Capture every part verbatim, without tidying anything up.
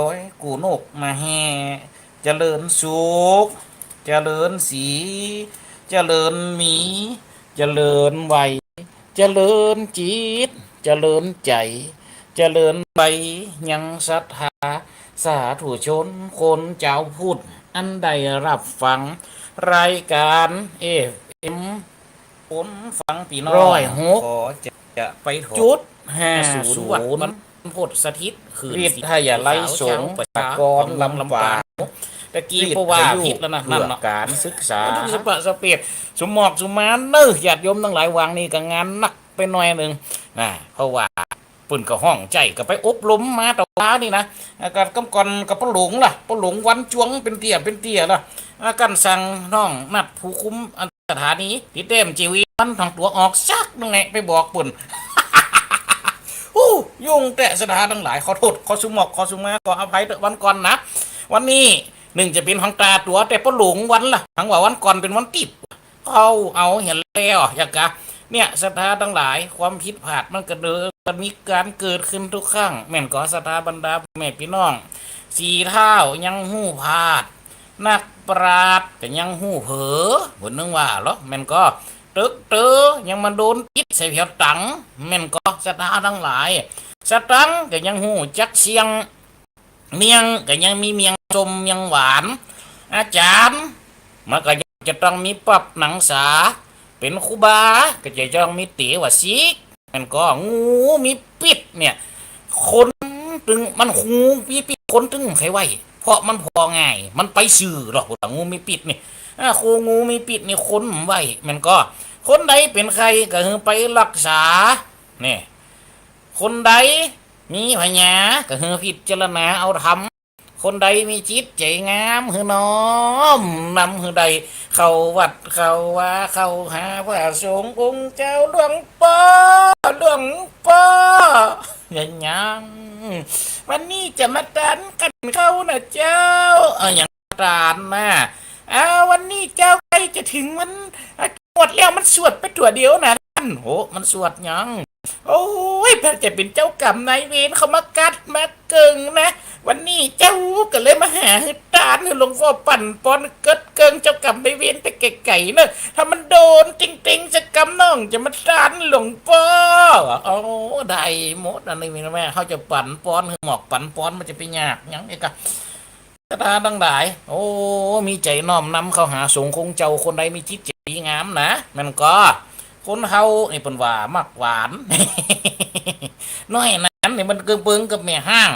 อยกู้นกมาแห่ เจริญสุข เจริญศรี เจริญมี เจริญวัย เจริญจิต เจริญใจ๋ เจริญไปยังศรัทธาสาธุชนคนจาวพุทธ อันได้ฮับฟังรายก๋าน เอฟเอ็ม คนฟังปี้น้อง ร้อยหก ขอจะไปถอด จุดห้าศูนย์ วัดบรรพตสถิต ขึ้นวิทยาลัยสงฆ์สากลลำปาง ตะกี้เพราะว่าผิดแล้วนะ นั่นเนาะ ก๋านศึกษา สะเปะสะเปด สุหมอกสุหมานเน่อ ญาติโยมตังหลาย วางนี่ก็งานหนักไปหน่อยนึ่งนะ เพราะว่าเปิ้นก็ฮ้องใจ๋ ก็ไปอบรมมาตะวานี่นะ อาการกำก่อนกับป้อหลงล่ะ ป้อหลงวันจวงเป๋นเตี้ยเป๋นเตี้ยล่ะ อาการสั่งน้องนัดผู้คุมอันสถานี ติดเต้มจีวีมันทางตั๋วออกสักนึ่งแหละ ไปบอกเปิ้น อู้ ยุ่งแต๊ศรัทธาตังหลาย ขอโต้ษ ขอสุหมอก ขอสุหมาน ขออภัยเต๊อะ วันก่อนนะ วันนี้นึ่งจะเป๋นของต๋าตั๋ว แต่ป้อหลงวันล่ะ หังว่าวันก่อนเป๋นวันติ๊บ เข้าเอาเหียแล้ว อย่างกะ เนี่ย ศรัทธาตังหลาย ความผิดพลาดมันก็เดิน มันมีก๋านเกิดขึ้นทุกครั้ง แม่นก่อ ศรัทธาบรรดาพ่อแม่ปี้น้อง สี่เฒ่ายังฮู้พลาด นักปราชญ์ก็ยังฮู้เผลอ เปิ้นนึ่งว่าเหรอ แม่นก่อ เติ๊กเต๋อยังมาโดนปิ๊ดใส่แผวตัง แม่นก่อ ศรัทธาตังหลาย สตังค์ก็ยังฮู้จักเสี่ยง เมี่ยงก็ยังมีเมี่ยงส้มเมี่ยงหวาน อาจ๋ารย์มันก็ยังจะต้องมีป๊อบหนังสา เป๋นครูบาก็จะต้องมีเต๋วาสิก แม่นก่อ งูมีปิ๊ดเนี่ย คนตึง มัน งูมีปิ๊ด คนตึงใค่ไหว้ เพราะมันผ่อง่าย มันไปซื่อหรอก งูมีปิ๊ดนี่ อ่า คน งูมีปิ๊ดนี่ คนบ่ไหว้ แม่นก่อ คนใดเป๋นไข้ก็หื้อไปฮักษา เนี่ย คนใดมีพญาก็หื้อพิจารณาเอาธรรม คนใดมีจิตใจ๋งามหื้อน้อมนำหื้อได้เข้าวัดเข้าวา เข้าหาพระสงฆ์องค์เจ้า หลวงป้อ หลวงป้อ ยัง ยัง วันนี้จะมาตานขันเข้านะเจ้า เออ ยังตานนะ อ้าว วันนี้เจ้าใก้จะเถิงวัน อ่ะ หมดแล้ว มันสวดไปตั๋วเดียวนะ โห มันสวดยัง โอ้ย เปิ้นจะเป๋นเจ้ากรรมนายเวร เขามากัดมาเกิ่งนะ วันนี้เจ้าก็เลยมาหาหื้อตาน หื้อหลวงป้อปั่นปอนเกิดเกิ่งเจ้ากรรมนายเวรไปไก๋ๆ เนอะ ถ้ามันโดนเต็งๆ สักกำน้องจะมาตานหลวงป้อ โอ้ ได้หมด อันนี้มีแม่ เขาจะปั่นปอน หื้อหมอกปั่นปอน มันจะไปยากยัง เอกะ ศรัทธาตังหลาย โอ้ มีใจ๋น้อมนำเข้าหาสงฆ์องค์เจ้า คนใดมีจิตใจ๋ดีงามนะ แม่นก่อ คนเฮานี่เปิ้นว่ามักหวาน น้อยนั้นนี่มันเกิ่งเปิงกับแม่ฮ้าง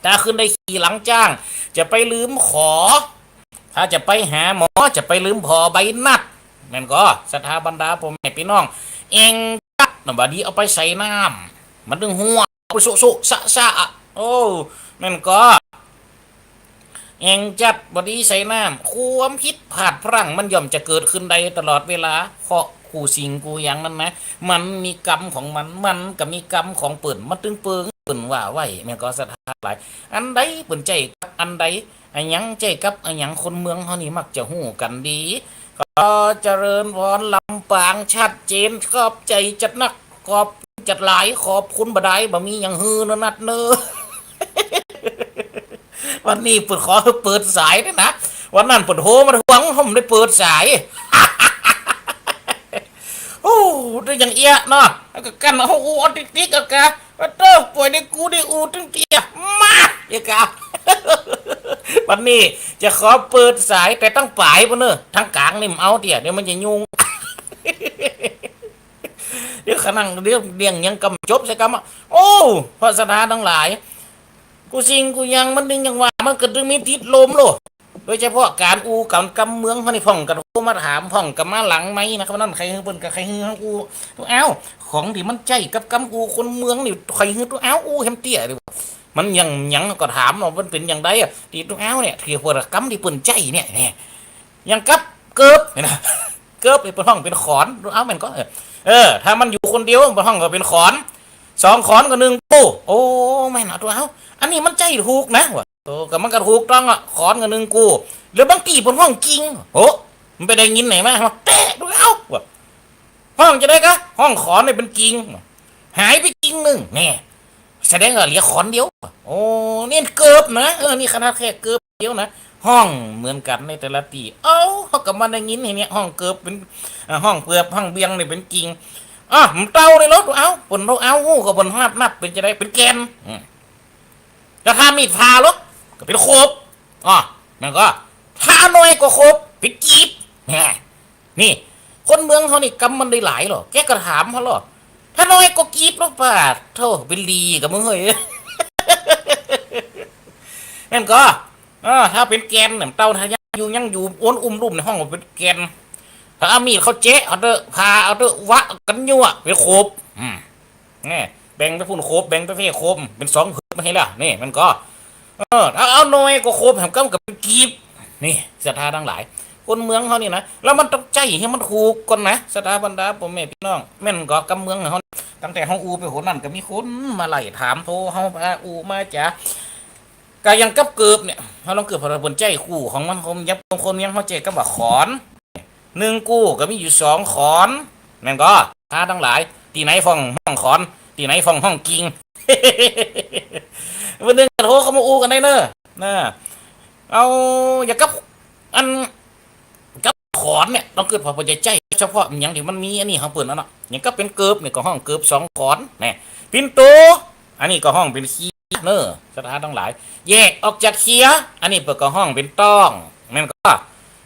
ถ้าขึ้นได้ขี่หลังจ๊าง จะไปลืมขอ ถ้าจะไปหาหมอ จะไปลืมผ่อใบนัด แม่นก่อ ศรัทธาบรรดาพ่อแม่ปี้น้อง เอ็งจัดนะ บ่ดีเอาไปใส่น้ำ มันตึงหัว ไปสุๆ สะๆ อะ โอ้ แม่นก่อ เอ็งจัดบ่ดีใส่น้ำ ความผิดพลาดพลั้งมันย่อมจะเกิดขึ้นได้ตลอดเวลา เพราะกู้สิ่งกู้อย่างนั้นนะ มันมีกรรมของมัน มันก็มีกรรมของเปิ้น มันตึงเปิง เปิ้นว่าไว้ แม่นก่อ ศรัทธาหลาย อันใดเปิ้นใจ้กับอันใด อะหยังใจ้กับอะหยัง คนเมืองเฮานี่มักจะฮู้กั๋นดี ขอเจริญพร ลำปางชัดเจน ขอบใจ๋จัดนัก ขอบจัดหลาย ขอบคุณบ่ดาย บ่มีหยังหื้อเนอะนัดเนอะ วันนี้เปิ้นขอเปิดสายด้วยนะ วันนั้นเปิ้นโทรมาทวง ผมได้เปิดสาย โอ้ ได้อย่างเอี้ยเนาะ แล้วก็กั้นเอาอู้เอาติ๊กๆ เอากะ ปะโต้ ป่วยได้กูได้อู้ตึงเตี้ย มา เดี๋ยวกะ วันนี้จะขอเปิดสาย แต่ต้องป๋ายพุ้นเนอะ ตางก๋างนี่บ่เอาเตี้ย เดี๋ยวมันจะยุ่ง เดี๋ยวขะนั่ง เดี๋ยวเดี่ยงยังกำจบใส่กำอะ โอ้ พระศรัทธาตังหลาย กู้สิ่งกู้อย่างมันตึงอย่างว่า มันก็ตึงมีติดลมโลด โดยเฉพาะก๋านอู้ก๋านกำเมืองเฮานี่ พ่องก็โทรมาถาม พ่องก็มาหลังไมค์นะ วันนั้นใผหื้อ เปิ้นก็ใผหื้อเฮาอู้ ตุ๊อ้าว ของตี้มันใจ้กับกำอู้คนเมืองนี่ ใผหื้อตุ๊อ้าวอู้แหมเตี้ยดีวะ มันหยังหยังก็ถามว่ามันเป๋นอย่างใดอะ ตี้ตุ๊อ้าวเนี่ย ตี้หัวกำตี้เปิ้นใจ้เนี่ย เนี่ย อย่างกับเกิบเนี่ยนะ เกิบนี่เปิ้นฮ้องเป๋นขอน ตุ๊อ้าวแม่นก่อ เออ เออ ถ้ามันอยู่คนเดียวเปิ้นฮ้องก็เป๋นขอน สองขอนก็นึ่งกู้ โอ้ แม่นเนาะตุ๊อ้าว อันนี้มันใจ้ถูกนะวะ โอ้ ก็มันก็ถูกต้องอะ ขอนก็นึ่งกู้ แล้วบางตี้เปิ้นฮ้องกิ่ง โห มันไปได้ยินไหนมา มาแตะตุ๊อ้าววะ ฮ้องจะได้กะ ฮ้องขอนนี่เป๋นกิ่ง หายไปกิ่งนึ่ง แน่ แสดงว่าเหลือขอนเดียว โอ้ นี่เกิบนะ เออ นี่ขนาดแค่เกิบเดียวนะ ฮ้องเหมือนกั๋นในแต่ละตี้ เอ้า เฮาก็บ่ได้ยินไอ้เนี่ย ฮ้องเกิบเป๋น อ่า ฮ้องเปือบ ฮ้องเบียงนี่เป๋นกิ่ง อ้อ บ่เต้าเลยเหรอ เอ้า เปิ้นบ่เอา ฮู้ก็บ่ฮับนับ เป๋นจะใด เป๋นแก่น อืม แล้วถ้ามีดผ่าเหรอ ก็เป๋นโขบ อ้อ มันก็ ถ้าน้อยกว่าโขบ เป๋นกีบ แหม นี่ คนเมืองเฮานี่กำมันได้หลายเหรอ แกก็ถามเฮาเหรอ ถ้าน้อยกว่ากีบเหรอ ปาดโธ่ เป๋นหลีกะมึงเฮ้ย แม่นก่อ เออ ถ้าเป๋นแก่นเนี่ย เต้าถ้ายังอยู่ ยังอยู่ อ้วนอุ้มลุ่มในห้องว่าเป๋นแก่น ถ้าเอามีดเข้าเจ๊ะ เอาเต๊อะ ผ่า เอาเต๊อะ วะกั๋นยั่ว เป๋นโขบ อืม นี่ แบ่งไปพู้นโขบ แบ่งไปเพ่โขบ เป๋นสองเผิกมาหื้อแล้ว นี่ มันก็ เออ ถ้าเอาน้อยกว่าโขบ แหมกำก็เป๋นกีบ นี่ ศรัทธาตังหลาย คนเมืองเฮานี่นะ แล้วมันต้องใจ๊หื้อมันถูกก่อนนะ ศรัทธาบรรดาป้อแม่ปี้น้อง แม่นก่อ กำเมืองเฮา ตั้งแต่เฮาอู้ไปโหนนั่น ก็มีคนมาไล่ถามโทรเฮา มาอู้มาจ๋า ก็อย่างกับเกิบเนี่ย เฮาลองเกิบ เปิ้นใจ๊คู่ของมัน คนยับ คนเมืองเฮาใจ๊กำว่าขอน นึ่งกู้ก็มีอยู่สองขอน แม่นก่อ ศรัทธาตังหลาย ตี้ไหนฟ้องฮ้องขอน ตี้ไหนฟ้องฮ้องกิ่ง วันนึ่งก็โทรเข้ามาอู้กั๋นได้เน่อ นะ เอา อย่างกับ อัน กับขอนเนี่ย ต้องเกิดพอเปิ้นจะใจ๊เฉพาะอย่างตี้มันมีอันนี้ของเปิ้นนั่นเนาะ อย่างกับเป๋นเกิบเนี่ยก็ฮ้องเกิบสองขอน แน่ ปิ่นโต อันนี้ก็ฮ้องเป๋นเคียเน่อ ศรัทธาตังหลาย แยกออกจากเคีย อันนี้เปิ้นก็ฮ้องเป๋นต้อง แม่นก่อ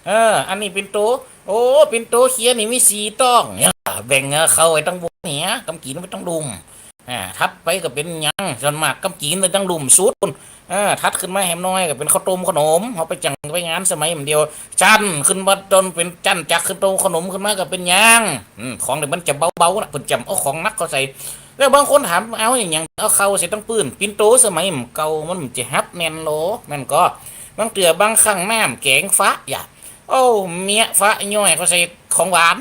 เออ อันนี้ปิ่นโต โอ้ ปิ่นโตเคียนี่มีสี่ต้อง เนี่ย แบ่งเอาเข้าไว้ตังบนเนี่ย กำกิ๋นไว้ตังลุ่ม อ่า ถัดไปก็เป๋นหยัง ส่วนมากกำกิ๋นไว้ตังลุ่มสุดปู้น อ่า ถัดขึ้นมาแหมน้อยก็เป๋นข้าวต้มข้าวหนม เฮาไปจั่งไปงานสมัยมันเดียว จั๊นขึ้นมาต๋อนเป๋นจั๊นจักรขึ้นโต๊ะข้าวหนมขึ้นมาก็เป๋นหยัง อืม ของนี่มันจะเบาๆ นะ เปิ้นจะเอาของหนักเข้าใส่ แล้วบางคนถาม เอาอะหยัง เอาเข้าใส่ตังปื้น ปิ่นโตสมัยมันเก่ามันจะฮับแน่นโล แม่นก่อ บางเตื้อบางครั้งน้ำแก๋งฟ้า อย่า โอ้ เมียฟ้าย่อยเข้าใส่ของหวาน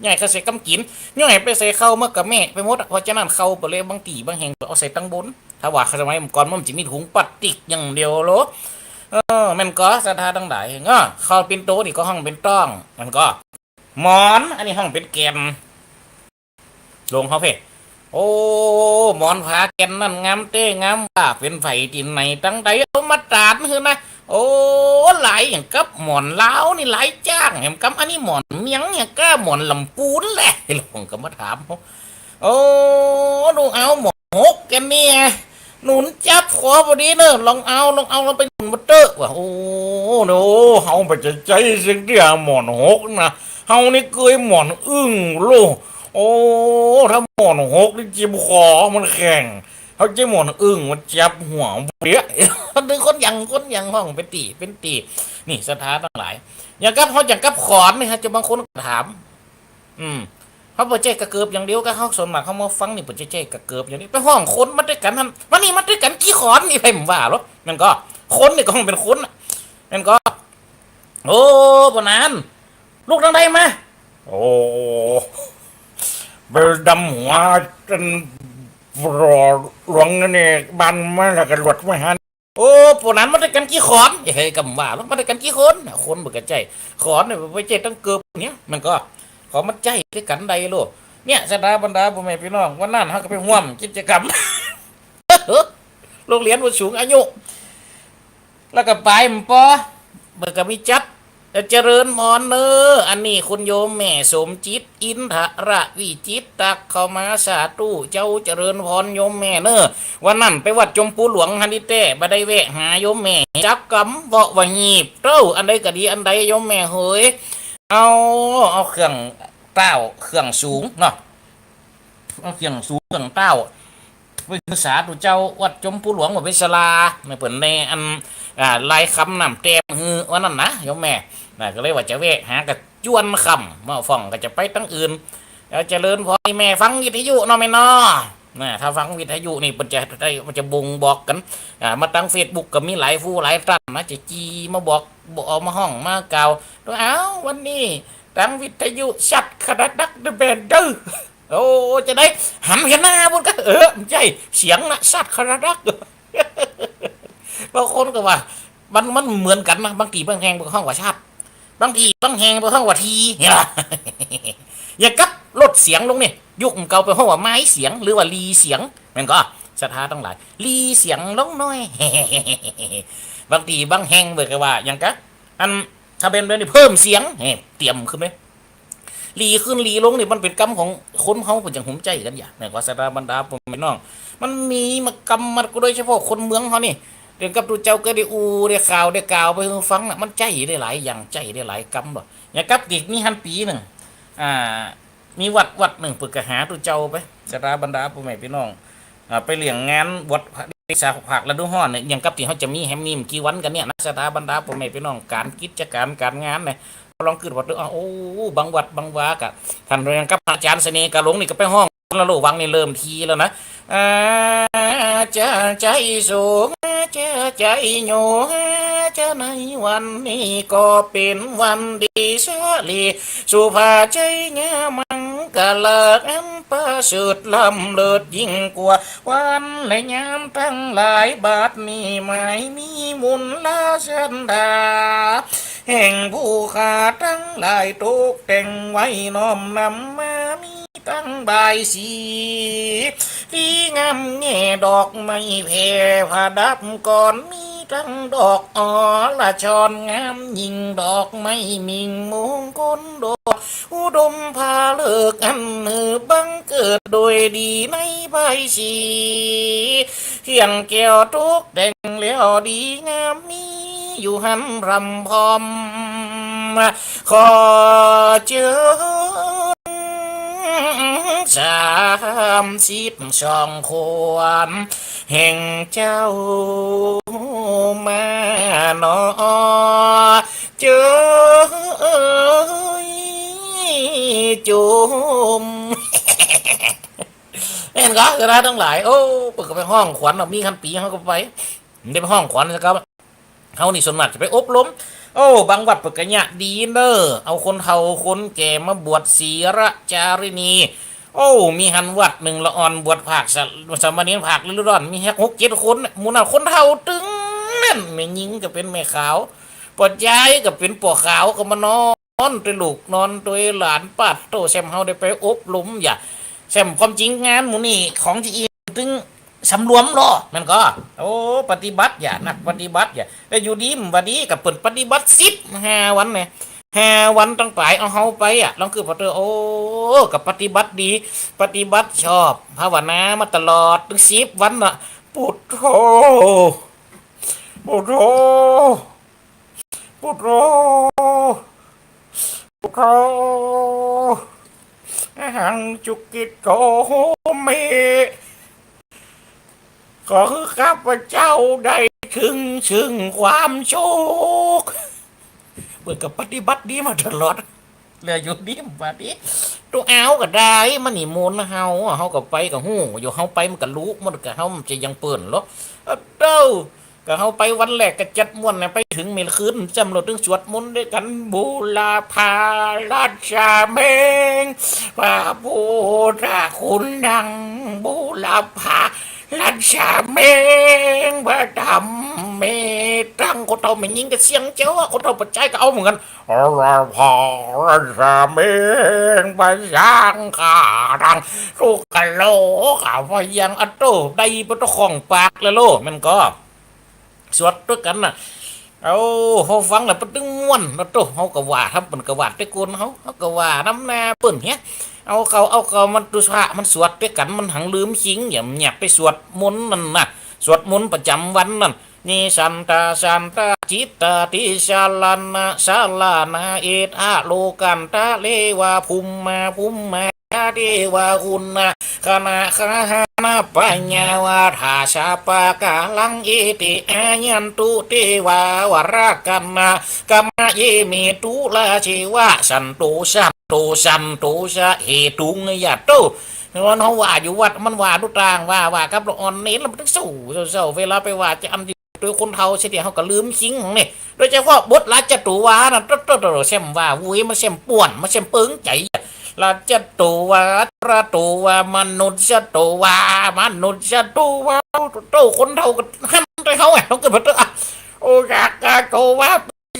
ย่อยเข้าใส่กำกิ๋น ย่อยไปใส่เข้ามันก็แมะไปหมดอะ เพราะฉะนั้นเข้าไปเลย บางตี้บางแห่งก็เอาใส่ตังบน ถ้าว่าสมัยก่อนมันจะมีถุงปลาสติกอย่างเดียวโล เออ แม่นก่อ ศรัทธาตังหลาย เออ เข้าปิ่นโตนี่ก็ฮ้องเป๋นต้อง แม่นก่อ หมอน อันนี้ฮ้องเป๋นแก่น ลงเฮาเพ่ โอ้ หมอนผาแก่นนั่นงามแต๊งามว่า เป๋นใผตี้ไหนตังใดเอามาตานหื้อนะ โอ้ หลายอย่างกับหมอนลาวนี่หลายจ้าง แหมกำอันนี้หมอนเมียง อย่างก้าหมอนลำปูนแหละ ลงก็มาถาม โอ้ หนูเอาหมอนหกแก่นเนี่ย หนุนจับขอพอดีเน่อ ลองเอา ลองเอา ลองไปหนุนมาเต๊อะ ว่า โอ้ โอ้ เฮาบ่ใจ้ใจ้เสียงตี้หมอนหกนะ เฮานี่เกยหมอนอึ่งโล โอ้ ถ้าหมอนหกนี่เจ็บขอ มันแข็ง เฮาใจ้หมอนอึ่ง มันเจ็บหัวเปียะ คนหนึ่งคนหยัง คนหยังฮ้องเป๋นตี้ เป๋นตี้ นี่ศรัทธาตังหลาย อย่างกับเฮา อย่างกับขอนนี่ฮะ จะบางคนก็ถาม อืม เฮาบ่ใจ้กะเกิบอย่างเดียว กะเฮาส่วนมากเฮามาฟังนี่บ่ใจ้ใจ้กะเกิบอย่างเดียว ไปฮ้องคนมาตวยกั๋นหั้น มานี่มาตวยกั๋นกี่ขอน นี่ใผบ่ว่าหรอก แม่นก่อ คนนี่ก็ฮ้องเป๋นคนน่ะ แม่นก่อ โอ้ ป้อหนาน ลูกตังใดมา โอ้ ไปดำหัวอันหล่อหลวงนี่บ้านมาแล้วก็หลวดมาหัน โอ้ ป้อหนานมาตวยกั๋นกี่ขอน เฮ้ย กำว่า มาตวยกั๋นกี่คน คนบ่กะใจ้ ขอนนี่บ่ใจ้ตังเกิบเนี่ย มันก็ ขอมันใจ้ตวยกั๋นได้โลด เนี่ย ศรัทธาบรรดาป้อแม่ปี้น้อง วันนั้นเฮาก็ไปฮ่วมกิจกรรม โรงเรียนผู้สูงอายุ แล้วก็ไป ปอ เปิ้นก็มีจัด เจริญพรเน่อ อันนี้คุณโยมแม่สมจิต อินทรวิจิตร ตักเข้ามา สาธุเจ้า เจริญพรโยมแม่เน่อ วันนั้นไปวัดจอมภูหลวงหั้นตี้แต๊ บ่ได้แวะหาโยมแม่ จักกำ เพราะว่าหีบเต้า อันใดก็ดีอันใดโยมแม่เหย เอา เอาเครื่องเต้า เครื่องสูงเนาะ เอาเครื่องสูง เครื่องเต้า ไปสาธุเจ้าวัดจอมภูหลวง ว่าไปศาลา ในเปิ้นในอัน อ่า ลายคำน้ำแต้มหื้อวันนั้นนะโยมแม่ นะ ก็เลยว่าจะแวะหากะจวนค่ำ เมื่อฟ้องก็จะไปตังอื่น แล้วเจริญพร แม่ฟังวิทยุเนาะแม่เนาะ นะ ถ้าฟังวิทยุนี่เปิ้นจะได้ เปิ้นจะบ่งบอกกั๋น อ่า มาตังเฟซบุ๊กก็มีหลายผู้หลายต้านนะ จะจีมาบอก บอกเอามาฮ้องมากล่าว อ้าว วันนี้ตังวิทยุชัดขนาดนักเด้อแม่เด้อ โอ้ จะได้หันหันหน้าพุ้นกะ เออ บ่ใจ้ เสียงน่ะชัดขนาดนัก บางคนก็ว่า มัน มันเหมือนกั๋นนะ บางตี้บางแห่งเปิ้นฮ้องว่าชัด บางตี้บางแห่งเปิ้นฮ้องว่าที เห็นบ่ อย่างกับลดเสียงลงนี่ ยุคเก่าเปิ้นฮ้องว่าไม้เสียง หรือว่าลีเสียง แม่นก่อ ศรัทธาตังหลาย หรี่เสียงลงหน้อย บางตี้บางแห่งเปิ้นก็ว่าหยังกะ อัน ถ้าเป๋นแบบนี้เพิ่มเสียง แหม เตรียมขึ้นเลย หรี่ขึ้นหรี่ลงนี่มันเป๋นกรรมของคนเฮา เปิ้นจั่งหงใจ๊กั๋นอย่า เนี่ย ขอศรัทธาบรรดาป้อแม่น้อง มันมีมากำมัดก็โดยเฉพาะคนเมืองเฮานี่ เดี๋ยวกับตุ๊เจ้าก็ได้อู้ได้ข่าวได้กล่าวไปหื้อฟังน่ะ มันใจ๊ได้หลายอย่าง ใจ๊ได้หลายกรรมบ่ อย่างกับตี้มีหั้นปี๋นึ่ง อ่า มีวัดวัดนึ่งเปิ้นก็หาตุ๊เจ้าไป ศรัทธาบรรดาป้อแม่พี่น้อง อ่า ไปเลี้ยงงานบวชพระ สาภาคฤดูฮ้อนเนี่ย อย่างกับตี้เฮาจะมีแหมนี่กี่วันกั๋นเนี่ยนะ ศรัทธาบรรดาป้อแม่พี่น้อง ก๋านกิจก๋านก๋านงานเนี่ย ลองกึ๊ดว่า โอ้ บางวัดบางวาก็ ท่านอย่างกับอาจ๋ารย์เสน่ห์กาหลงนี่ก็ไปฮ้องละโล วังนี่เริ่มทีแล้วนะ อาจ๋ารย์ใจ๋สูง อาจ๋ารย์ใจ๋โย อาจ๋ารย์ในวันนี้ก็เป๋นวันดีสะหลี สุภาชัยงามังกะลาอันประเสริฐล้ำเลิศยิ่งกว่าวันและยามตังหลาย บัดนี้หมายมีมูลศรัทธา แห่งผู้ข้าตังหลายตกแต่งไว้น้อมนำมา มีตังบายสี ดีงามแง่ดอกไม้แผ่ประดับก่อน มีตังดอกอรชรงามยิ่ง ดอกไม้มิ่งมงคล ดอกอุดมผาฤกษ์อันหื้อบังเกิดโดยดีในบายสี เขียนแก้วตกแต่งแล้วดีงาม มีอยู่หั้นพร่ำพร้อม ขอเจิญสามสิบสองคนแห่งเจ้ามาหนอ เจิญจุม แม่นก็ ศรัทธาตังหลาย โอ้ เปิ้นก็ไปฮ้องขวัญเนาะ มีหั้นปี๋เฮาก็ไป ได้ไปฮ้องขวัญแล้วก็ เฮานี่ส่วนมากจะไปอบรม โอ้ บางวัดเปิ้นก็เยียะดีเน่อ เอาคนเฒ่าคนแก่มาบวชศิลจารินี โอ้ มีหั้นวัดนึ่งละอ่อนบวชภาคสะ สามเณรภาคฤดูฮ้อน มีแฮกหกเจ็ดคนน่ะ หมู่นั้นคนเฒ่าตึงแม่น แม่ญิงก็เป๋นแม่ขาว ป้อจายก็เป๋นป้อขาว ก็มานอนตวยลูกนอนตวยหลาน ปาดโธ่ แซมเฮาได้ไปอบรมอย่า แซมความจริงงานหมู่นี้ของจริงตึง สำรวมลอ แม่นก็ โอ้ ปฏิบัติอย่า นักปฏิบัติอย่า แต่อยู่ดีบ่ดี ก็เปิ้นปฏิบัติสิบห้าวันเนี่ย ห้าวันตังป๋าย เอาเฮาไปอะ ลองกึ๊ดว่าเต๊อะ โอ้ ก็ปฏิบัติดี ปฏิบัติชอบ ภาวนามาตลอดตึงสิบวันน่ะ พุทโธ พุทโธ พุทโธ พุทโธ อะหัง สุขิตโต โหติ ขอหื้อข้าพเจ้าได้ถึงซึ่งความสุข เปิ้นก็ปฏิบัติดีมาตลอด แล้วอยู่ดีบ่ดี ตุ๊เอาก็ได้ มานิมนต์เฮา เฮาก็ไปก็ฮู้อยู่ เฮาไปมันก็ฮู้หมด ก็เฮามันจะยังเปิ้นลอ อะเต๊า ก็เฮาไปวันแรกก็จัดม่วนนะ ไปเถิงเมื่อคืนจ้ำ เฮาตึงสวดมนต์ตวยกั๋น บูรพารัตน์เมง พระพุทธคุณดัง บูรพารัตน์เมง พระธรรมเมตัง คนเฒ่าแม่ญิงก็เสียงเจ้า คนเฒ่าป้อจายก็เอาเหมือนกั๋น บูรพารัตน์เมง พระสังฆารัง ทุกขโลกาพยัง อะโต้ ได้บ่ต้องของปากแล้วโล แม่นก็ สวดตวยกั๋นน่ะ เอา เฮาฟังแล้วเปิ้นตึงม่วน อะโต้ เฮาก็ว่าต๋ามเปิ้นก็ว่าตวยกูลเฮา เฮาก็ว่านำหน้าเปิ้นเหีย เอาเก่า เอาเก่า มันตุ๊สะ มันสวดตวยกั๋น มันหังลืมคิง อย่า อย่าไปสวดมนต์นั่นน่ะ สวดมนต์ประจ๋ำวันนั่น นิสันตาสันตาจิตตาติสรณะสรณาเอทะโลกันตะเลวาภูมิมาภูมิมา เทวาคุณนะคณะคหานะปัญญาวาทาสาปะกาลังอิติอายันตุเทวาวรกนะกะมะเยเมตุลาเชวะสันโตสันโตสันโตสะเหตุงยะโต มันเฮาว่าอยู่วัดมันว่าดูต่างว่า ว่ากับละอ่อนเน้นแล้วมันตึงสู้เศร้าๆ เวลาไปว่าจะอัน โตคนเฒ่าเสียทีเฮาก็ลืมคิงนี่ โดยเฉพาะบทราชจัตวานะ โต้ๆๆ แซมว่าวุ้ย มันแซมป่วน มันแซมเปิงใจ๋ ราชจัตวา ตระโตวา มนุษย์จัตวา มนุษย์จัตวา โต้คนเฒ่าก็หันไปเฮาอะ เฮาก็บ่เต๊อะ โอรสจัตวา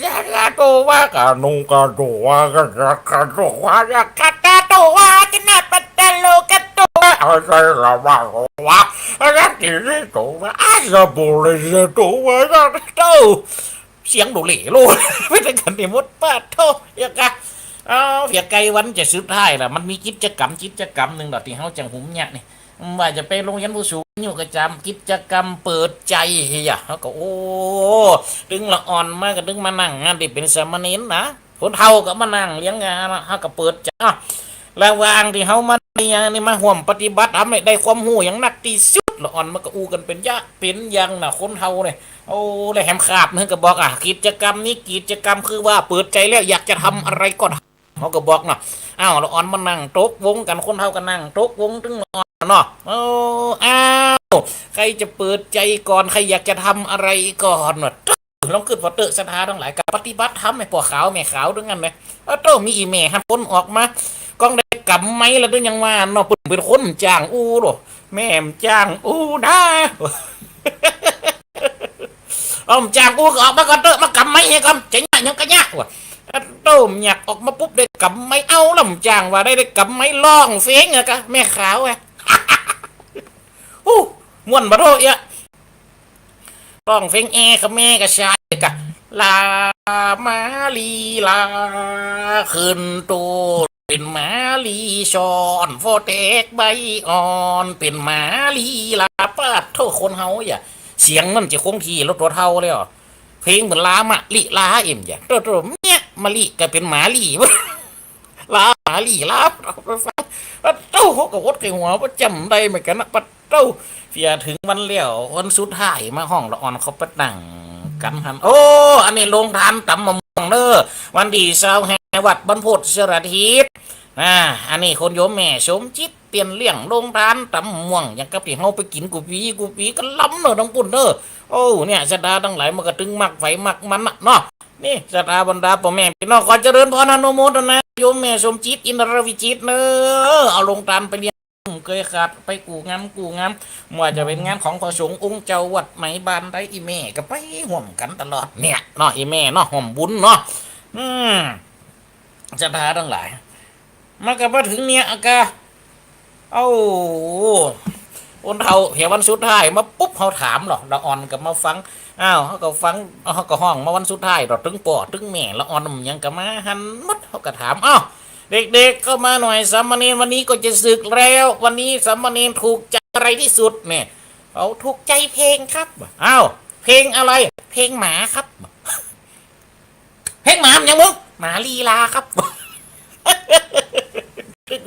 ยาจัตวา กานุงจัตวา กะจักจัตวา ยักขจัตวา จนะปัตตะโลจัตวา เอาใจระวังวะ รักดีที่ตัวว่าอาจจะบริสุทธิ์ตัวว่าโต เสียงโดเล่โล ไม่ได้กันในมด ปาดโธ่ เปียกกะ เอา เปียกไก่วันจะสุดท้ายละ มันมีกิจกรรม กิจกรรมนึ่งดอกตี้เฮาจั่งหุมเยียะนี่ ว่าจะไปโฮงเฮียนผู้สูงอายุก็จำ กิจกรรมเปิดใจ๋ เฮ้ย เฮาก็ โอ้ ตึงละอ่อนมาก็ตึงมานั่งงานตี้เป๋นสามเณรนะ คนเฒ่าก็มานั่งเลี้ยงงานนะ เฮาก็เปิดใจ๋ อ้าว ระหว่างตี้เฮามาเรียนนี่ มาฮ่วมปฏิบัติธรรมนี่ ได้ความฮู้อย่างนักตี้สุด ละอ่อนมันก็อู้กั๋นเป๋นยะเป๋นยังนะ คนเฒ่าเนี่ย โอ้ แล้วแหมคาบนึ่งก็บอก อ่ะ กิจกรรมนี้ กิจกรรมคือว่าเปิดใจ๋แล้ว อยากจะทำอะไรก็ทำ เฮาก็บอกเนาะ อ้าว ละอ่อนมานั่งตกวงกั๋น คนเฒ่าก็นั่งตกวงตึงละอ่อนเนาะ โอ้ อ้าว ใครจะเปิดใจ๋ก่อน ใครอยากจะทำอะไรก่อนเนาะ ลองกึ๊ดผ่อเต๊อะ ศรัทธาตังหลาย กั๋นปฏิบัติธรรมไอ้ป้อขาวแม่ขาวตึงนั้นนะ โอ้โธ่ มีอี่แม่หั้นคนออกมา ก้องได้ก๋ำไม้แล้วตึงยังว่าเนาะ เปิ้นเป๋นคนบ่จ้างอู้โล แม่บ่จ้างอู้นา อ้อ บ่จ้างอู้ก็ออกมาก่อนเต๊อะ มาก๋ำไม้เหียก่อน จะเยียะหยังก็เยียะว่ะ โอ้โธ่ บ่อยากออกมาปุ๊บได้ก๋ำไม้ เอาละ บ่จ้างว่าได้ ได้ก๋ำไม้ร้องเพลงอะกะ แม่ขาวอะ ฮู้ ม่วนบ่โธ่เอี้ย ร้องเพลงแอกับแม่กับชายกะ ลามาลีลา ขึ้นโต้นเป๋นหมาลีซ้อน ฟอแตกใบอ่อน เป๋นหมาลีลา ปาดโธ่ คนเฮาอย่า เสียงมันจะคงที่แล้ว ตั๋วเฒ่าแล้ว เพลงเหมือนลามะลิลาเอ็มอย่า โต้ โต้ เมียะ มะลิก็เป๋นหมาลี ลาหมาลีลา ปาดโธ่ เฮาก็อดไข้หัว บ่จ๋ำได้เหมือนกั๋นนะ ปาดโธ่ เปียกเถิงวันแล้ว วันสุดท้ายมาฮ้องละอ่อนเข้าไปนั่งกั๋นหั้น โอ้ อันนี้โฮงตานต๋ำมะม่วงเน้อ วันตี้ซาวห้า วัดบรรพตสารถิต อ่า อันนี้คนโยมแม่สมจิต เตียนเลี้ยงโฮงตานต๋ำมะม่วง อย่างกับตี้เฮาไปกิ๋นกู้ปี๋กู้ปี๋กั๋นลำเน้อ ตังปุ้นเน้อ โอ้ เนี่ย ศรัทธาตังหลาย มันก็ตึงมักใผมักมันน่ะเนาะ นี่ ศรัทธาบรรดาป้อแม่ปี้น้อง ขอเจริญพรอนุโมทนา โยมแม่สมจิต อินทรวิจิตรเน้อ เอาโฮงตานไปเลี้ยง เกยขาดไปกู้งานกู้งาน บ่ว่าจะเป๋นงานของพระสงฆ์องค์เจ้าวัดไหนบ้านใด อี่แม่ก็ไปฮ่วมกั๋นตลอดเนี่ยเนาะ อี่แม่เนาะ ฮ่วมบุญเนาะ อืม ศรัทธาตังหลาย มันก็มาเถิงเนี่ยกะ เอ้า คนเฒ่าเหียวันสุดท้ายมาปุ๊บ เฮาถามเนาะ ละอ่อนก็มาฟัง อ้าว เฮาก็ฟัง เฮาก็ฮ้องมาวันสุดท้าย เถิงป้อเถิงแม่ ละอ่อนหยังก็มาหั้นหมด เฮาก็ถาม อ้าว เด็กๆ เข้ามาหน่อย สามเณรวันนี้ก็จะสึกแล้ว วันนี้สามเณรถูกใจ๋อะไรตี้สุดเนี่ย เอา ถูกใจ๋เพลงครับ อ้าว เพลงอะไร เพลงหมาครับ เพลงหมามันหยังมึง หมาลีลาครับ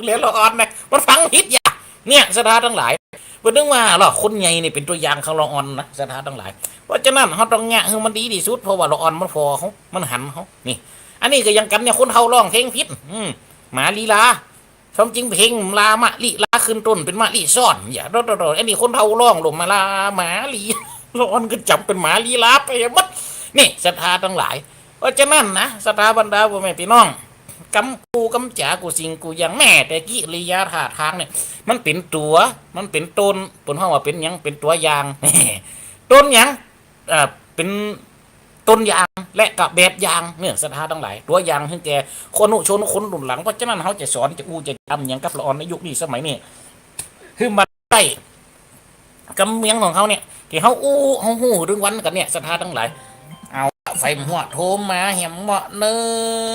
เหลือละอ่อนนะ มันฟังผิดอย่า เนี่ย ศรัทธาตังหลาย เปิ้นนึกว่าละคนใหญ่นี่เป๋นตั๋วอย่างของละอ่อนนะ ศรัทธาตังหลาย เพราะฉะนั้นเฮาต้องเยียะหื้อมันดีตี้สุด เพราะว่าละอ่อนมันผ่อเฮา มันหันเฮา นี่ อันนี้ก็ยังกั๋นเนี่ย คนเฒ่าฮ้องเพลงผิด อืม หมาลีลา ความจริงเพลงลามะลิลา ขึ้นต้นเป๋นมะลิซ้อน อย่า โดดๆๆ อันนี้คนเฒ่าฮ้องลงมาลาหมาลี ละอ่อนก็จ๋ำเป๋นหมาลีลาไปหมด นี่ ศรัทธาตังหลาย เพราะฉะนั้นนะ ศรัทธาบรรดาป้อแม่ปี้น้อง กำอู้กำจากูสิ่งกูอย่าง แม้แต่กิริยาท่าตางเนี่ย มันเป๋นตั๋ว มันเป๋นต้น เปิ้นฮ้องว่าเป๋นหยัง เป๋นตั๋วอย่าง ต้นหยัง เอ่อ เป๋นต้นอย่างและก็แบบอย่างเนี่ย ศรัทธาตังหลาย ตั๋วอย่างหื้อแก่คนอนุชนคนรุ่นหลัง เพราะฉะนั้นเฮาจะสอนจะอู้จะจ๋ำหยังกับละอ่อนในยุคนี้สมัยนี้ หื้อมันได้ กำเมืองของเฮาเนี่ย ตี้เฮาอู้ เฮาฮู้ตึงวันกั๋นเนี่ย ศรัทธาตังหลาย เอา ไฟหัวโทมมาแหมเหมาะเน้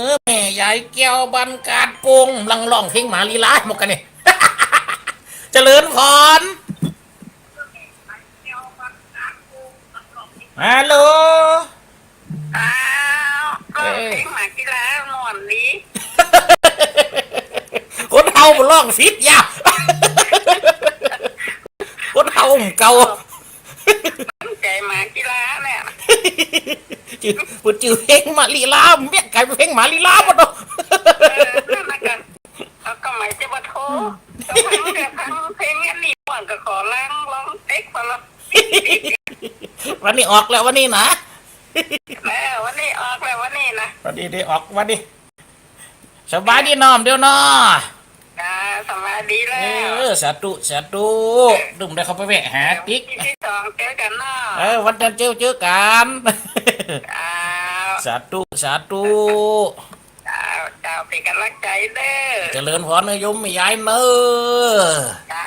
อ แม่ยายแก้วบ้านกาดโป่ง กำลังฮ้องเพลงหมาลีลาหมดกั๋นนี่ เจริญพร ฮัลโหล อ้าว ก็ เอ้ย เพลงหมาลีลาม่วนดี คนเฒ่าบ่ฮ้องผิดอย่า คนเฒ่าบ่เก่า ใจ๋หมาลีลาเนี่ย จื้อ เปิ้นจื้อเพลงหมาลีลา เปียกก๋ายเป๋นเพลงหมาลีลาหมดเนาะ เออ นั่นน่ะกะ เอาก็หมายจะบ่โทร อืม ก็ฟังแต่ฟังเพลงอันนี้ก่อน ก็ขอลอง ลองเต๊กขอลอง วันนี้ออกแล้ววันนี้นะ เออ วันนี้ออกแล้ววันนี้นะ วันนี้ได้ออกวันนี้ สบายดีน้อมเดียวเนาะ จ้า สบายดีแล้ว เออ สาธุ สาธุ ตุ้มได้เข้าไปแวะหาติ๊ก เออ วันที่สองเจอกั๋นเนาะ เออ วันจันทร์เจอ เจอกั๋น จ้า สาธุ สาธุ เจ้า เจ้า เป๋นก๋ำลังใจ๋เน้อ เจริญพรเน้อโยมแม่ยายเน้อ เจ้า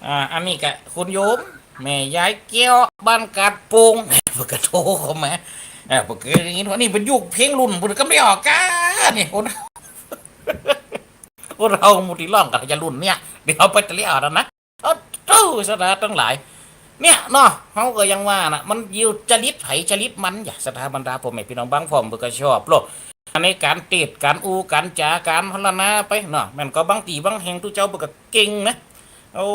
อ่า อันนี้ก็คุณโยม แม่ยายแก้ว บ้านกาดโป่ง เปิ้นก็โทรเข้ามา อ่า เปิ้นก็ได้ยินว่านี่เปิ้นยุคเพลงรุ่นเปิ้นก็ไม่ออกกา นี่คน คนเฮาหมู่ตี้ร้องก็จะรุ่นเนี่ย เดี๋ยวไปตะเลียวนั่นนะ โอ้โธ่ ศรัทธาตังหลาย เนี่ยเนาะ เฮาก็ยังว่านะ มันอยู่จริตไผจริตมัน อย่า ศรัทธาบรรดาพ่อแม่พี่น้อง บางพ่องเปิ้นก็ชอบโลด ในก๋านเตสน์ ก๋านอู้ ก๋านจ๋า ก๋านพรรณนาไปเนาะ แม่นก็บางตี้บางแห่งตุ๊เจ้าเปิ้นก็เก่งนะ โอ้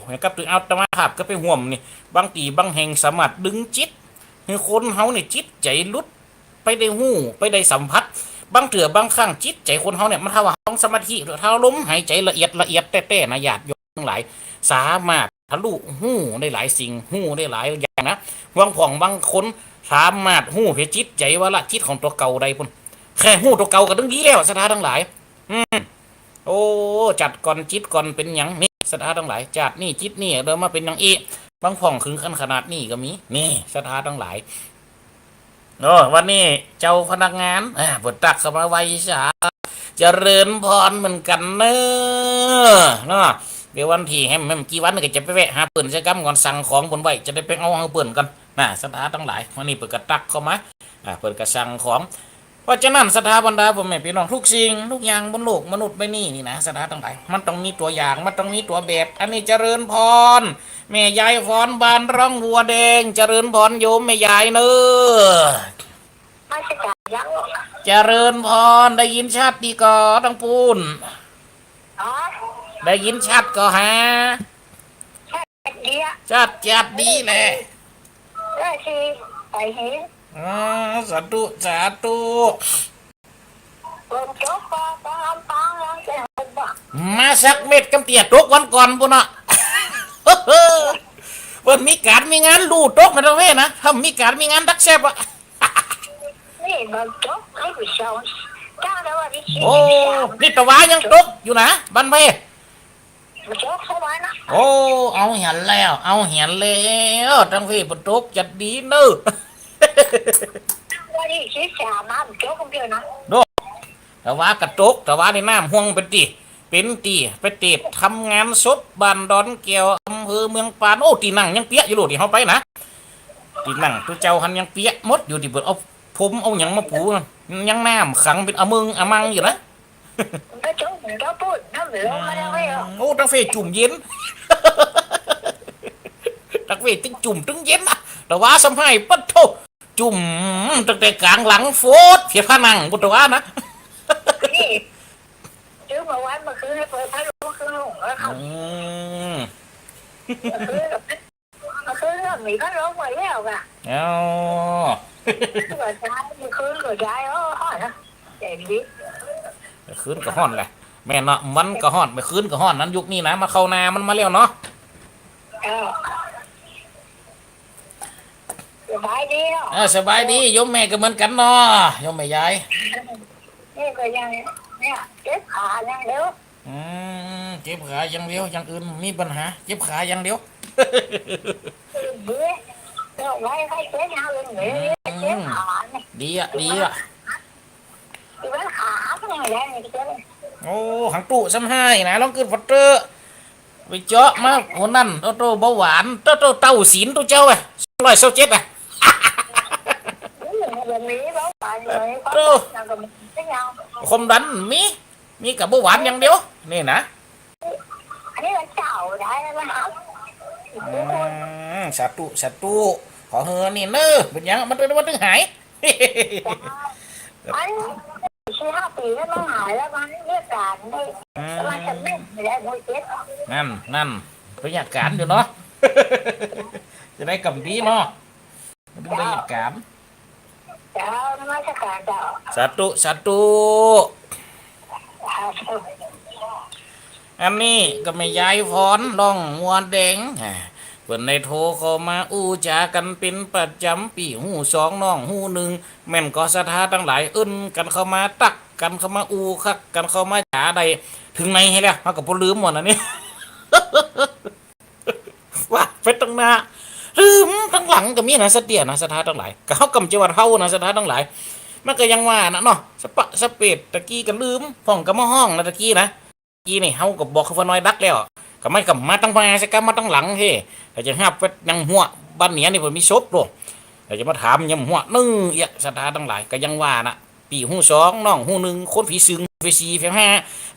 อย่างกับตึงอาตมาภาพก็ไปฮ่วมนี่ บางตี้บางแห่งสามารถดึงจิต หื้อคนเฮาเนี่ยจิตใจ๋หลุด ไปได้ฮู้ ไปได้สัมผัส บางเตื้อบางครั้งจิตใจ๋คนเฮาเนี่ย มันถ้าว่าเฮาสมาธิ ถ้าลมหายใจ๋ละเอียดละเอียดแต๊ๆ นะ ญาติโยมตังหลาย สามารถทะลุฮู้ได้หลายสิ่ง ฮู้ได้หลายอย่างนะ บางพ่องบางคนสามารถฮู้เพียงจิตใจ๋ว่าละจิตของตั๋วเก่าได้ปู้น แค่ฮู้ตั๋วเก่าก็ตึงดีแล้ว ศรัทธาตังหลาย อืม โอ้ จัดก่อนจิตก่อนเป๋นหยัง นี่ ศรัทธาตังหลาย จาตินี้จิตนี้เดิมมาเป๋นหยังอี้ บางพ่องเถิงขั้นขนาดนี้ก็มี นี่ ศรัทธาตังหลาย โอ้ วันนี้เจ้าพนักงาน อ่า เปิ้นตั๊กเข้ามาไหว้สา เจริญพรเหมือนกั๋นเน้อ เนาะ เดี๋ยววันตี้แหม แหมกี่วันก็จะไปแวะหาเปิ้นสักกำก่อน สั่งของเปิ้นไว้ จะได้ไปเอาหื้อเปิ้นก่อน นะ ศรัทธาตังหลาย วันนี้เปิ้นก็ตั๊กเข้ามา อ่า เปิ้นก็สั่งของ เพราะฉะนั้น ศรัทธาบรรดาพ่อแม่พี่น้อง ทุกสิ่งทุกอย่างบนโลกมนุษย์ใบนี้นี่นะ ศรัทธาตังหลาย มันต้องมีตั๋วอย่าง มันต้องมีตั๋วแบบ อันนี้เจริญพร แม่ยายฟอน บ้านร่องวัวแดง เจริญพรโยมแม่ยายเน้อ มาสการยัง เจริญพร ได้ยินชัดดีก่อตังปู้น อ๋อ ได้ยินชัดก่อฮะ ชัดดีอะ ชัด ชัดดีแหละ เออ สิไปเห็น อ๋อ สาธุ สาธุ ฝนตกก็ต้องลำปางลำแก้วบ่ มาสักเม็ดกำเตี้ยตกวันก่อนปู้นเนาะ เปิ้นมีก๋านมีงานลู่ตกนะตังเว้ยนะ ถ้ามีก๋านมีงานตักแซ่บอะ นี่มันตก นี่มันเช้า ตั้งแต่วันที่สิบสาม โอ้ นี่ตะวายังตกอยู่นะ บ้านเว้ย มันตกเข้ามานะ โอ้ เอาหันแล้ว เอาหันแล้ว ตังเว้ย เปิ้นตกจัดดีเน้อ วันที่สิบสาม น้ำตกคนเดียวนะ โด ตะวาก็ตก ตะวานี่น้ำห้วงเป๋นตี้ เป๋นตี้ ไปเตสน์ทำงานศพบ้านดอนแก้ว อำเภอเมืองปาน โอ้ ตี้นั่งยังเปียกอยู่โลด ตี้เฮาไปนะ ตี้นั่งตุ๊เจ้าหั้นยังเปียกหมดอยู่ ตี้เปิ้นเอาพรมเอาหยังมาปูนะ ยังน้ำขังเป๋นอะเมิงอะมังอยู่นะ มันก็จุ่ม มันก็ปูดน้ำเหลืองมาแล้วไงเหรอ โอ้ ตังเฟ้จุ่มเย็น ตังเฟ้ตึงจุ่มตึงเย็นนะ ตะวาซ้ำไห้ ปะโธ่ จุ่มตั้งแต่ก๋างหลังโฟดเสียผนังปู้นตะวานะ นี่ ซื้อมาไว้เมื่อคืน เปิดพัดลมคืนหลงแล้วครับ อืม เมื่อคืน เมื่อคืนก็มีพัดลมไว้แล้วอะ อ๋อ เมื่อเช้า เมื่อคืนก็ได้ อ๋อ นะ แต่ดี เมื่อคืนก็ฮ้อนแหละ แม่นเนาะ มันก็ฮ้อน เมื่อคืนก็ฮ้อน นั้นยุคนี้นะ มาเข้าหน้ามันมาแล้วเนาะ เออ สบายดีเนาะ เออ สบายดี โยมแม่ก็เหมือนกั๋นเนาะ โยมแม่ยาย นี่ก็ยัง เนี่ย เจ็บขาอย่างเดียว อืม เจ็บขาอย่างเดียว อย่างอื่นบ่มีปัญหา เจ็บขาอย่างเดียว เดี๋ยว เดี๋ยวไว้ให้เจ็บอย่างอื่น เดี๋ยว อืม เจ็บขาเนี่ย ดีอะ ดีอะ โอ้ หังตุ๊ซ้ำไห้นะ ลองกึ๊ดผ่อเต๊อะ ไปเจาะมา โอ้ นั่น โตโต เบาหวาน โตโต เต้าศีลตุ๊เจ้าอะ สองร้อยซาวเจ็ดอะ โต ความดันมี มีก็เบาหวานอย่างเดียว นี่นะ อันนี้มันเจ้าได้แล้วนะครับ อืม สาธุ สาธุ ขอเฮอนี่เน้อ เป๋นหยัง มันตึง มันตึงหาย อันสี่ห้าปี๋แล้วมันหายแล้ว มันเรียกการได้ อืม มันจะไม่ได้มวยเจ็บ นั่น นั่น เป๋นอาก๋านอยู่เนาะ จะได้กำดีเนาะ มันตึงได้อาก๋าน เจ้า นมัสการเจ้า สาธุ สาธุ สาธุ อันนี้ก็แม่ยายฟอน ร่องงัวแดง อ่า เปิ้นได้โทรเข้ามาอู้จ๋ากั๋นเป๋นประจ๋ำ ปี้ฮู้สองน้องฮู้นึ่ง แม่นก่อศรัทธาตังหลาย เอิ้นกั๋นเข้ามา ตั๊กกั๋นเข้ามา อู้คักกั๋นเข้ามาจ๋าได้ เถิงไหนหั้นแล้ว เฮาก็บ่ลืมหมดอันนี้ ว่าไปตังหน้า ลืมตังหลังก็มีนะ สะเตี้ยนะ ศรัทธาตังหลาย ก็เฮากำจังหวัดเฮานะ ศรัทธาตังหลาย มันก็ยังว่านะเนาะ สะปะสะเปด ตะกี้ก็ลืม พ่องก็มาฮ้องนะตะกี้นะ ตะกี้นี่เฮาก็บอกคือว่าน้อยดักแล้ว ก็มันก็มาตังหน้าเสียกำมาตังหลังเฮ้ ก็จะฮับว่ายังหัว บ้านเหนือนี่เปิ้นมีศพโลด ก็จะมาถามยังหัวนึ่งเอี้ย ศรัทธาตังหลาย ก็ยังว่านะ ปี้ฮู้สอง น้องฮู้นึ่ง คนผีซึ่งผีสี่ผีห้า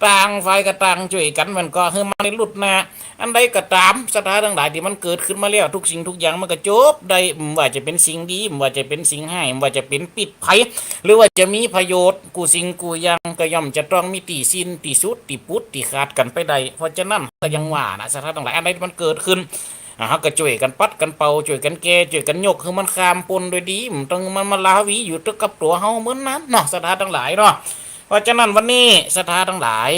ต่างฝ่ายก็ต่างจ้วยกั๋น มันก็หื้อมาในลุดหน้า อันใดก็ต๋าม ศรัทธาตังหลาย ตี้มันเกิดขึ้นมาแล้ว กู้สิ่งกู้อย่างมันก็จบได้ บ่ว่าจะเป๋นสิ่งดี บ่ว่าจะเป๋นสิ่งฮ้าย บ่ว่าจะเป๋นพิษภัย หรือว่าจะมีประโยชน์ กู้สิ่งกู้อย่างก็ย่อมจะต้องมีตี้สิ้น ตี้สุด ตี้ปุด ตี้ขาดกั๋นไปได้ เพราะฉะนั้นก็ยังว่านะ ศรัทธาตังหลาย อันใดตี้มันเกิดขึ้น อ่า เฮาก็จ้วยกั๋นปัดกั๋นเป่า จ้วยกั๋นแก้ จ้วยกั๋นยก หื้อมันข้ามป๊นโดยดี บ่ต้องหื้อมันมาลาวีอยู่กับตั๋วเฮาเหมือนนั้นเนาะ ศรัทธาตังหลายเนาะ เพราะฉะนั้นวันนี้ศรัทธาตังหลาย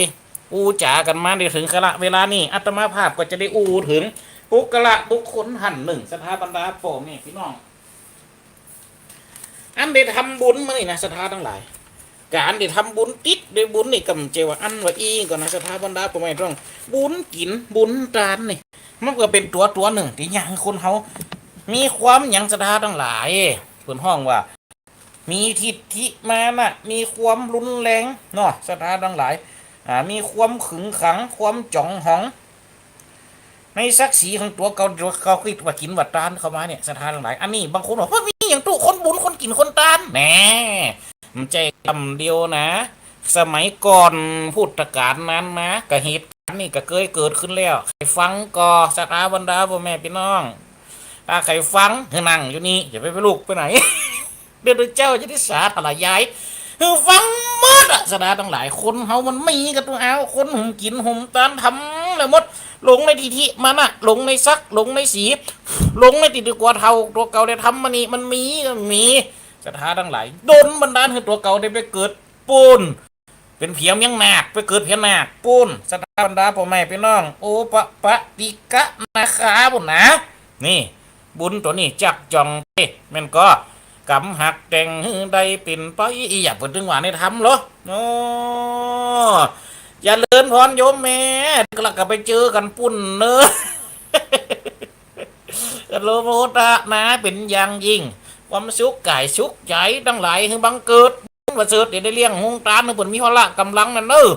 อู้จ๋ากั๋นมาได้เถิงกาละเวลานี้ อาตมาภาพก็จะได้อู้เถิงบุคคละบุคคลต้านนึ่ง ศรัทธาบรรดาป้อแม่ปี้น้อง อันได้ทำบุญมานี่นะ ศรัทธาตังหลาย ก๋านได้ทำบุญติดได้บุญนี่ก็บ่ใจ้ว่าอั้นว่าอี้ก่อนะ ศรัทธาบรรดาป้อแม่ปี้น้อง บุญกิ๋นบุญตานนี่ มันก็เป๋นตั๋วตั๋วนึ่งตี้ยังหื้อคนเฮามีความหยัง ศรัทธาตังหลาย เปิ้นฮ้องว่า มีทิฏฐิมานะ มีความรุนแรงเนาะ ศรัทธาตังหลาย อ่า มีความขึงขัง ความจ๋องหอง ในศักดิ์ศรีของตั๋วเก่า ตั๋วเก่ากึ๊ดว่ากิ๋นว่าตานเข้ามาเนี่ย ศรัทธาตังหลาย อันนี้บางคนว่า เฮ้ย มีหยังตุ๊ คนบุญ คนกิ๋นคนตาน แหม บ่ใจ้กำเดียวนะ สมัยก่อนพุทธกาลนั้นนะ ก็เหตุก๋ารณ์นี่ก็เกยเกิดขึ้นแล้ว ใผฟังก่อ ศรัทธาบรรดาป้อแม่ปี้น้อง ถ้าใผฟังหื้อนั่งอยู่นี่ อย่าไป ไปลุกไปไหน เดี๋ยวเจ้าจะได้สาธยายหื้อฟังหมดอะ ศรัทธาตังหลาย คนเฮามันมีกั๋นตุ๊อ้าว คนหุมกิ๋นหุมตานทำแล้วหมด หลงในทิฏฐิมานะ หลงในศักดิ์ หลงในศรี หลงในตี้ดีกว่าเฒ่าตั๋วเก่าได้ทำมานี่ มันมี มันมี ศรัทธาตังหลาย ดลบันดาลหื้อตั๋วเก่าได้ไปเกิดปู๊น เป๋นผีเมียงนาค ไปเกิดผีนาคปู๊น ศรัทธาบรรดาป้อแม่ปี้น้อง โอปะปะติกะนาคาปู๊นนะ นี่ บุญตั๋วนี้จักจ่องเต้ แม่นก่อ กำหักแต่งหื้อได้เป๋นไป อี้หยังเปิ้นตึงว่าในธรรมเหรอ โอ้ เจริญพรโยมแม่ แล้วก็ไปเจอกั๋นปู๊นเน่อ อนุโมทนาเป๋นอย่างยิ่ง ความสุขก๋ายสุขใจ๋ตังหลายหื้อบังเกิด ประเสริฐ เดี๋ยวได้เลี้ยงโฮงตาน หื้อเปิ้นมีพละก๋ำลังนั่นเน่อ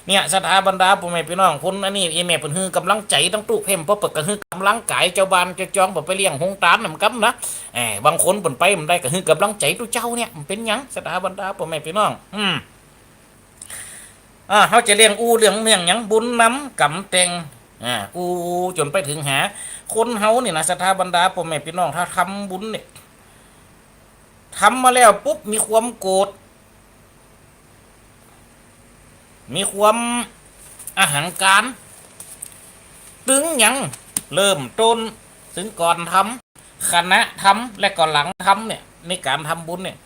เนี่ย ศรัทธาบรรดาป้อแม่ปี้น้อง คนอันนี้ เอ้ย แม่เปิ้นหื้อกำลังใจ๋ตังตุ๊เพ่ม เพราะเปิ้นก็หื้อกำลังก๋าย จาวบ้านจาวจอง เปิ้นไปเลี้ยงโฮงตานนำกำนะ เอ้ย บางคนเปิ้นไปบ่ได้ ก็หื้อกำลังใจ๋ตุ๊เจ้าเนี่ย มันเป๋นหยัง ศรัทธาบรรดาป้อแม่ปี้น้อง อืม อ่า เฮาจะเลี้ยงอู้เรื่องเรื่องหยัง บุญนำกำแต่ง อ่า อู้จ๋นไปเถิงหา คนเฮานี่นะ ศรัทธาบรรดาป้อแม่ปี้น้อง ถ้าทำบุญเนี่ย ทำมาแล้วปุ๊บ มีความโกรธ มีความอหังการ ตึงยังเริ่มต้น ตึงก่อนทำ ขณะทำ และก็หลังทำเนี่ย ในก๋านทำบุญเนี่ย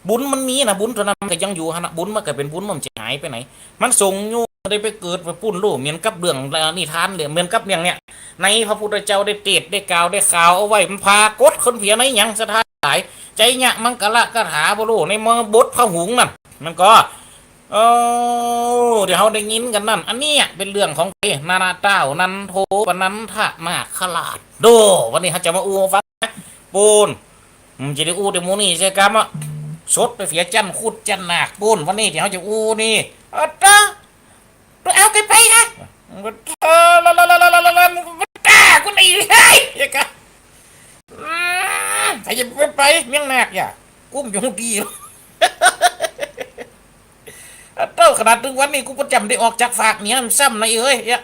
บุญมันมีนะ บุญตั๋วนั้นมันก็ยังอยู่หั้นนะ บุญมันก็เป๋นบุญ มันจะหายไปไหน มันส่งอยู่ ได้ไปเกิดไปปู๊นโลด เหมือนกับเรื่องนิทานเลย เหมือนกับอย่างเนี้ย ในพระพุทธเจ้าได้เตสน์ได้กล่าวได้ข่าวเอาไว้ มันปรากฏขึ้นเปียในหยัง ศรัทธาหลาย ไชยมังคละคาถาบ่โล ในมบทพระหุงนั่น มันก็ โอ้ ตี้เฮาได้ยินกั๋นนั่น อันเนี้ยเป๋นเรื่องของเต นานาเต้า นันโทปนันทนาคราช โด วันนี้เฮาจะมาอู้ฟังนะ ปู๊น อืม จะได้อู้แต่หมู่นี้เสียกำอะ สดไปเปียจั้นคุดจั้นนาคปู๊น วันนี้ตี้เฮาจะอู้นี่ อะตะ ตุ๊เอาไกลไปฮะ มันก็ เออ ละ ละ ละ ละ ละ ละ ละ มันก็ตากูนี่ เฮ้ย เดี๋ยวกะ อืม ใผจะไป เมียงนาคอย่า กุ้มอยู่ตี้ อะเต้า ขนาดตึงวันนี้กูบ่จ่ำได้ออกจากฝากเหนือมันซ้ำนะเอ้ย เนี่ย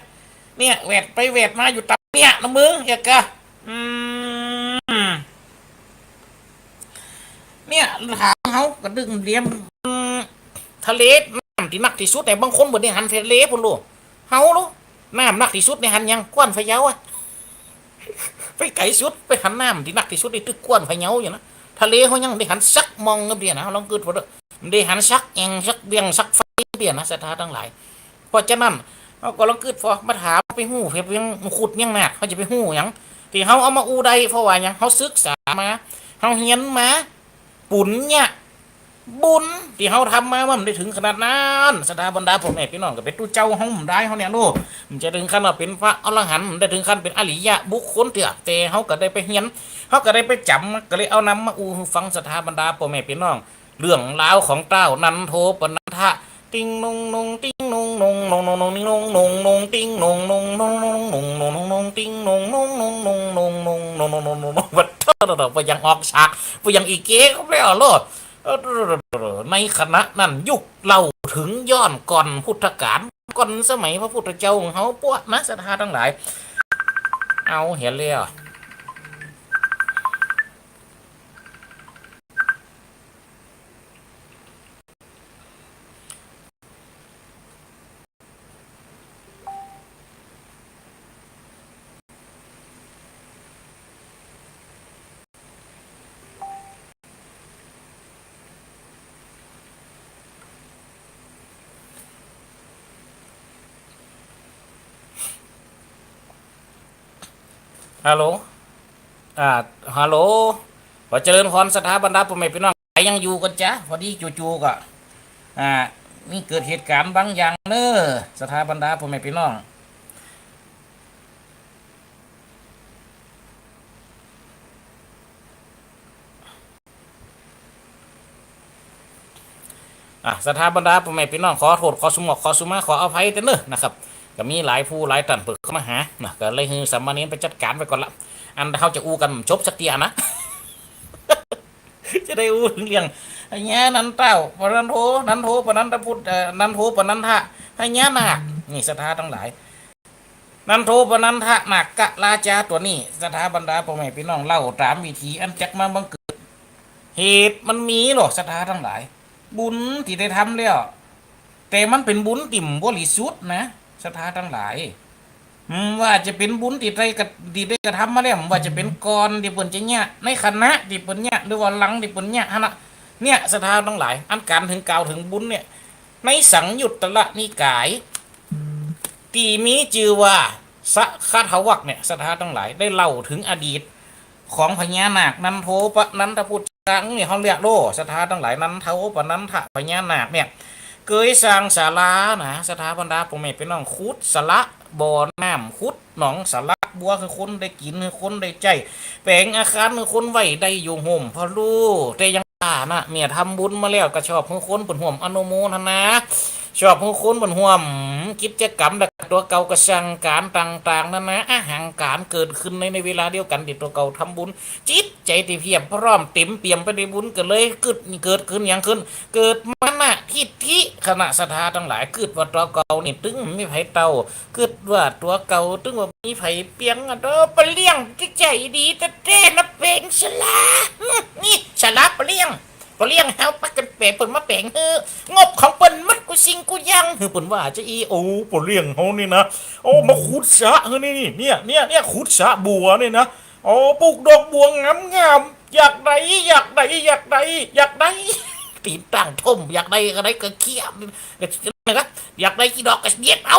เนี่ย แหวดไปแหวดมาอยู่ตำเนี่ยนะมึง เดี๋ยวกะ อืม เนี่ย ถามเฮาก็ดึงเหลี่ยม อืม ทะเลน้ำตี้นักตี้สุดเนี่ย บางคนบ่ได้หันทะเลปู๊นโล เฮาโล น้ำนักตี้สุดเนี่ยหันหยัง กว้านพะเยาอะ ไปไก๋สุด ไปหันน้ำตี้นักตี้สุดในตึกกว้านพะเยาอยู่นะ ทะเลเฮายังได้หันสักหม่องเดียวนะ ลองกึ๊ดผ่อเต๊อะ บ่ได้หันสักแอ่งสักเวียงสักไฟเดียวนะ ศรัทธาตังหลาย เพราะฉะนั้น เฮาก็ลองกึ๊ดผ่อ มาถามไปฮู้เปียเวียงมังคุดเวียงนาค เฮาจะไปฮู้หยัง ตี้เฮาเอามาอู้ได้ เพราะว่าหยัง เฮาศึกษามา เฮาเฮียนมา ปุญญะบุญตี้เฮาทำมา มันได้เถิงขนาดนั้น ศรัทธาบรรดาป้อแม่ปี้น้อง ก็เป๋นตุ๊เจ้าเฮาบ่ได้เฮาเนี่ยโล มันจะเถิงขั้นว่าเป๋นพระอรหันต์ มันได้เถิงขั้นเป๋นอริยะบุคคลเตื้อ แต่เฮาก็ได้ไปเฮียน เฮาก็ได้ไปจ๋ำ ก็เลยเอานำมาอู้หื้อฟัง ศรัทธาบรรดาป้อแม่ปี้น้อง เรื่องราวของต้าวนันโทปนันทะ ติ๊งนงนง ติ๊งนงนง นงนงนง ติ๊งนงนงนง ติ๊งนงนงนง นงนงนง ติ๊งนงนงนง นงนงนง นงนงนง นงนงนง ว่าเถอะ ว่ายังออกฉาก ว่ายังอีเก๋ก็แล้วโลด เออ ในขณะนั้นยุคเล่าเถิงย้อนก่อนพุทธกาล ก่อนสมัยพระพุทธเจ้าของเฮาปวดนะ ศรัทธาตังหลาย เอาเหียแล้ว ฮัลโหล อ่า ฮัลโหล ขอเจริญพรศรัทธาบรรดาพ่อแม่พี่น้อง ใผยังอยู่ก่อนจ๊ะ พอดีจู่ๆ ก็ อ่า มีเกิดเหตุการณ์บางอย่างเน้อ ศรัทธาบรรดาพ่อแม่พี่น้อง อ่ะ ศรัทธาบรรดาพ่อแม่พี่น้อง ขอโต้ษ ขอสุหมวก ขอสุมา ขออภัยเต๊อะเน้อนะครับ ก็มีหลายผู้หลายต้านเปิ้นเข้ามาหานะ ก็เลยหื้อสามเณรไปจัดก๋านไปก่อนละ อันเฮาจะอู้กั๋นบ่จบสักเตื้อนะ จะได้อู้เถิงเรื่อง พญานันเต้า ปนันโท นันโท ปนันทพุทธ เอ่อ นันโท ปนันทะ พญานาค นี่ศรัทธาตังหลาย นันโทปนันทนาคราชาตั๋วนี้ ศรัทธาบรรดาพ่อแม่พี่น้อง เล่าต๋ามวิถีอันจักมาบังเกิด เหตุมันมีโลด ศรัทธาตังหลาย บุญตี้ได้ทำแล้ว แต่มันเป๋นบุญตี้บ่บริสุทธิ์นะ ศรัทธาตังหลาย อืม บ่ว่าจะเป๋นบุญตี้ได้กระ ตี้ได้กระทำมาแล้ว บ่ว่าจะเป๋นก่อนตี้เปิ้นจะเยียะ ในขณะตี้เปิ้นเยียะ หรือว่าหลังตี้เปิ้นเยียะหั้นนะ เนี่ย ศรัทธาตังหลาย อันก๋านเถิงกล่าวเถิงบุญเนี่ย ในสังยุตตรนิกาย ตี้มีจื้อว่าสังคทวรรคเนี่ย ศรัทธาตังหลาย ได้เล่าเถิงอดีตของพญานาคนันโทปนันทพุทธะเนี่ย เฮาเรียกโลด ศรัทธาตังหลาย นันโทปนันทะพญานาคเนี่ย เกยสร้างศาลานะ ศรัทธาบรรดาพ่อแม่พี่น้อง ขุดสระบ่อน้ำ ขุดหนองสระบัว หื้อคนได้กิ๋น หื้อคนได้ใจ๊ แป๋งอาคารหื้อคนไหว้ได้อยู่ห่ม พอฮู้ แต่ยัง ข้านะ เมื่อทำบุญมาแล้วก็ชอบหื้อคนเปิ้นฮ่วมอนุโมทนา ชอบหื้อคนเปิ้นฮ่วมกิจกรรม แล้วตั๋วเก่าก็สั่งก๋านต่างๆ นานา อาหังก๋านเกิดขึ้นใน ในเวลาเดียวกั๋นตี้ตั๋วเก่าทำบุญ จิตใจ๋ตี้เพียบพร้อมเต๋มเปี่ยมไปด้วยบุญ ก็เลยกึ๊ด เกิดขึ้นหยังขึ้น เกิดมานะทิฏฐิ คณะศรัทธาตังหลาย กึ๊ดว่าตั๋วเก่านี่ตึงบ่มีใผเต้า กึ๊ดว่าตั๋วเก่าตึงบ่มีใผเปียงอะ โอ้ ป้อเลี้ยงใจ๋ดีแต๊ๆ นะ แป๋งศาลา นี่ศาลาป้อเลี้ยง ป้อเลี้ยงเฮาปะกั๋นแป๋ง เปิ้นมาแป๋งหื้อ งบของเปิ้นหมดกู้สิ่งกู้อย่าง หื้อเปิ้นว่าจะอี้ โอ้ ป้อเลี้ยงเฮานี่นะ โอ้ มาขุดสระหื้อนี่ เนี่ย เนี่ย เนี่ย ขุดสระบัวนี่นะ โอ้ ปลูกดอกบัวงามๆ อยากได้ อยากได้ อยากได้ อยากได้ ตี๋นตั้งท่ม อยากได้ อยากได้ก็เคี้ย ก็ นะ อยากได้กี่ดอกก็เด็ดเอา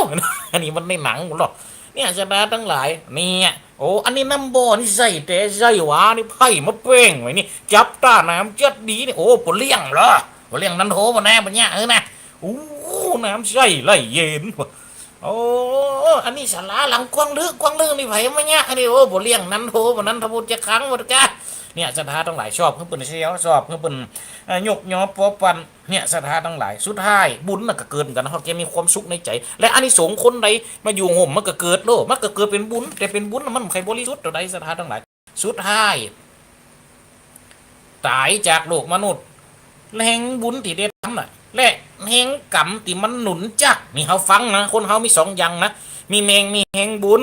อันนี้มันในหนังหมดหรอก เนี่ย ศรัทธาตังหลาย เนี่ย โอ้ อันนี้น้ำบ่อนี่ใสแต๊ใสหวา นี่ใผมาแป๋งไว้นี่ จับต้าน้ำจัดดีนี่ โอ้ ป้อเลี้ยงเหรอ ป้อเลี้ยงนันโทบ่นะ บ่เยียะ เออนะ โอ้ น้ำใสไหลเย็น โอ้ อันนี้ศาลาหลังกว้างลึก กว้างลึกนี่ใผมาเยียะ อันนี้ โอ้ ป้อเลี้ยงนันโท ป้อนันทพุทธะคังหมดกะ เนี่ย ศรัทธาตังหลาย ชอบหื้อเปิ้นเสี้ยว ชอบหื้อเปิ้น เอ่อ ยกยอปัวปัน เนี่ย ศรัทธาตังหลาย สุดท้ายบุญน่ะก็เกิดเหมือนกั๋น เฮาก็มีความสุขในใจ๋ และอานิสงส์คนใดมาอยู่ห่มมันก็เกิดโลด มันก็เกิดเป๋นบุญ แต่เป๋นบุญน่ะมันบ่ใค่บริสุทธิ์เต้าใด ศรัทธาตังหลาย สุดท้ายต๋ายจากโลกมนุษย์ และแฮงบุญตี้ได้ทำน่ะ และแฮงกรรมตี้มันหนุนจัก นี่เฮาฟังนะ คนเฮามีสองอย่างนะ มีแฮง มีแฮงบุญ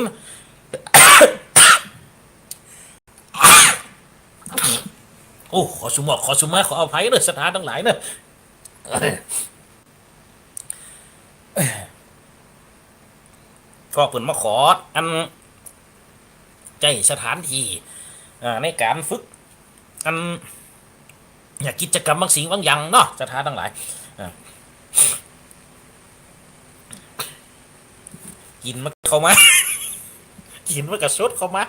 โอ้ ขอสุหมวก ขอสุมา ขออภัยเน้อ ศรัทธาตังหลายเน้อ ก็เปิ้นมาขอ อัน ใจ๊สถานตี้ อ่า ในก๋านฝึก อัน เนี่ย กิจกรรมบางสิ่งบางอย่างเนาะ ศรัทธาตังหลาย อ่า กิ๋นมันเข้ามา กิ๋นมันก็สดเข้ามา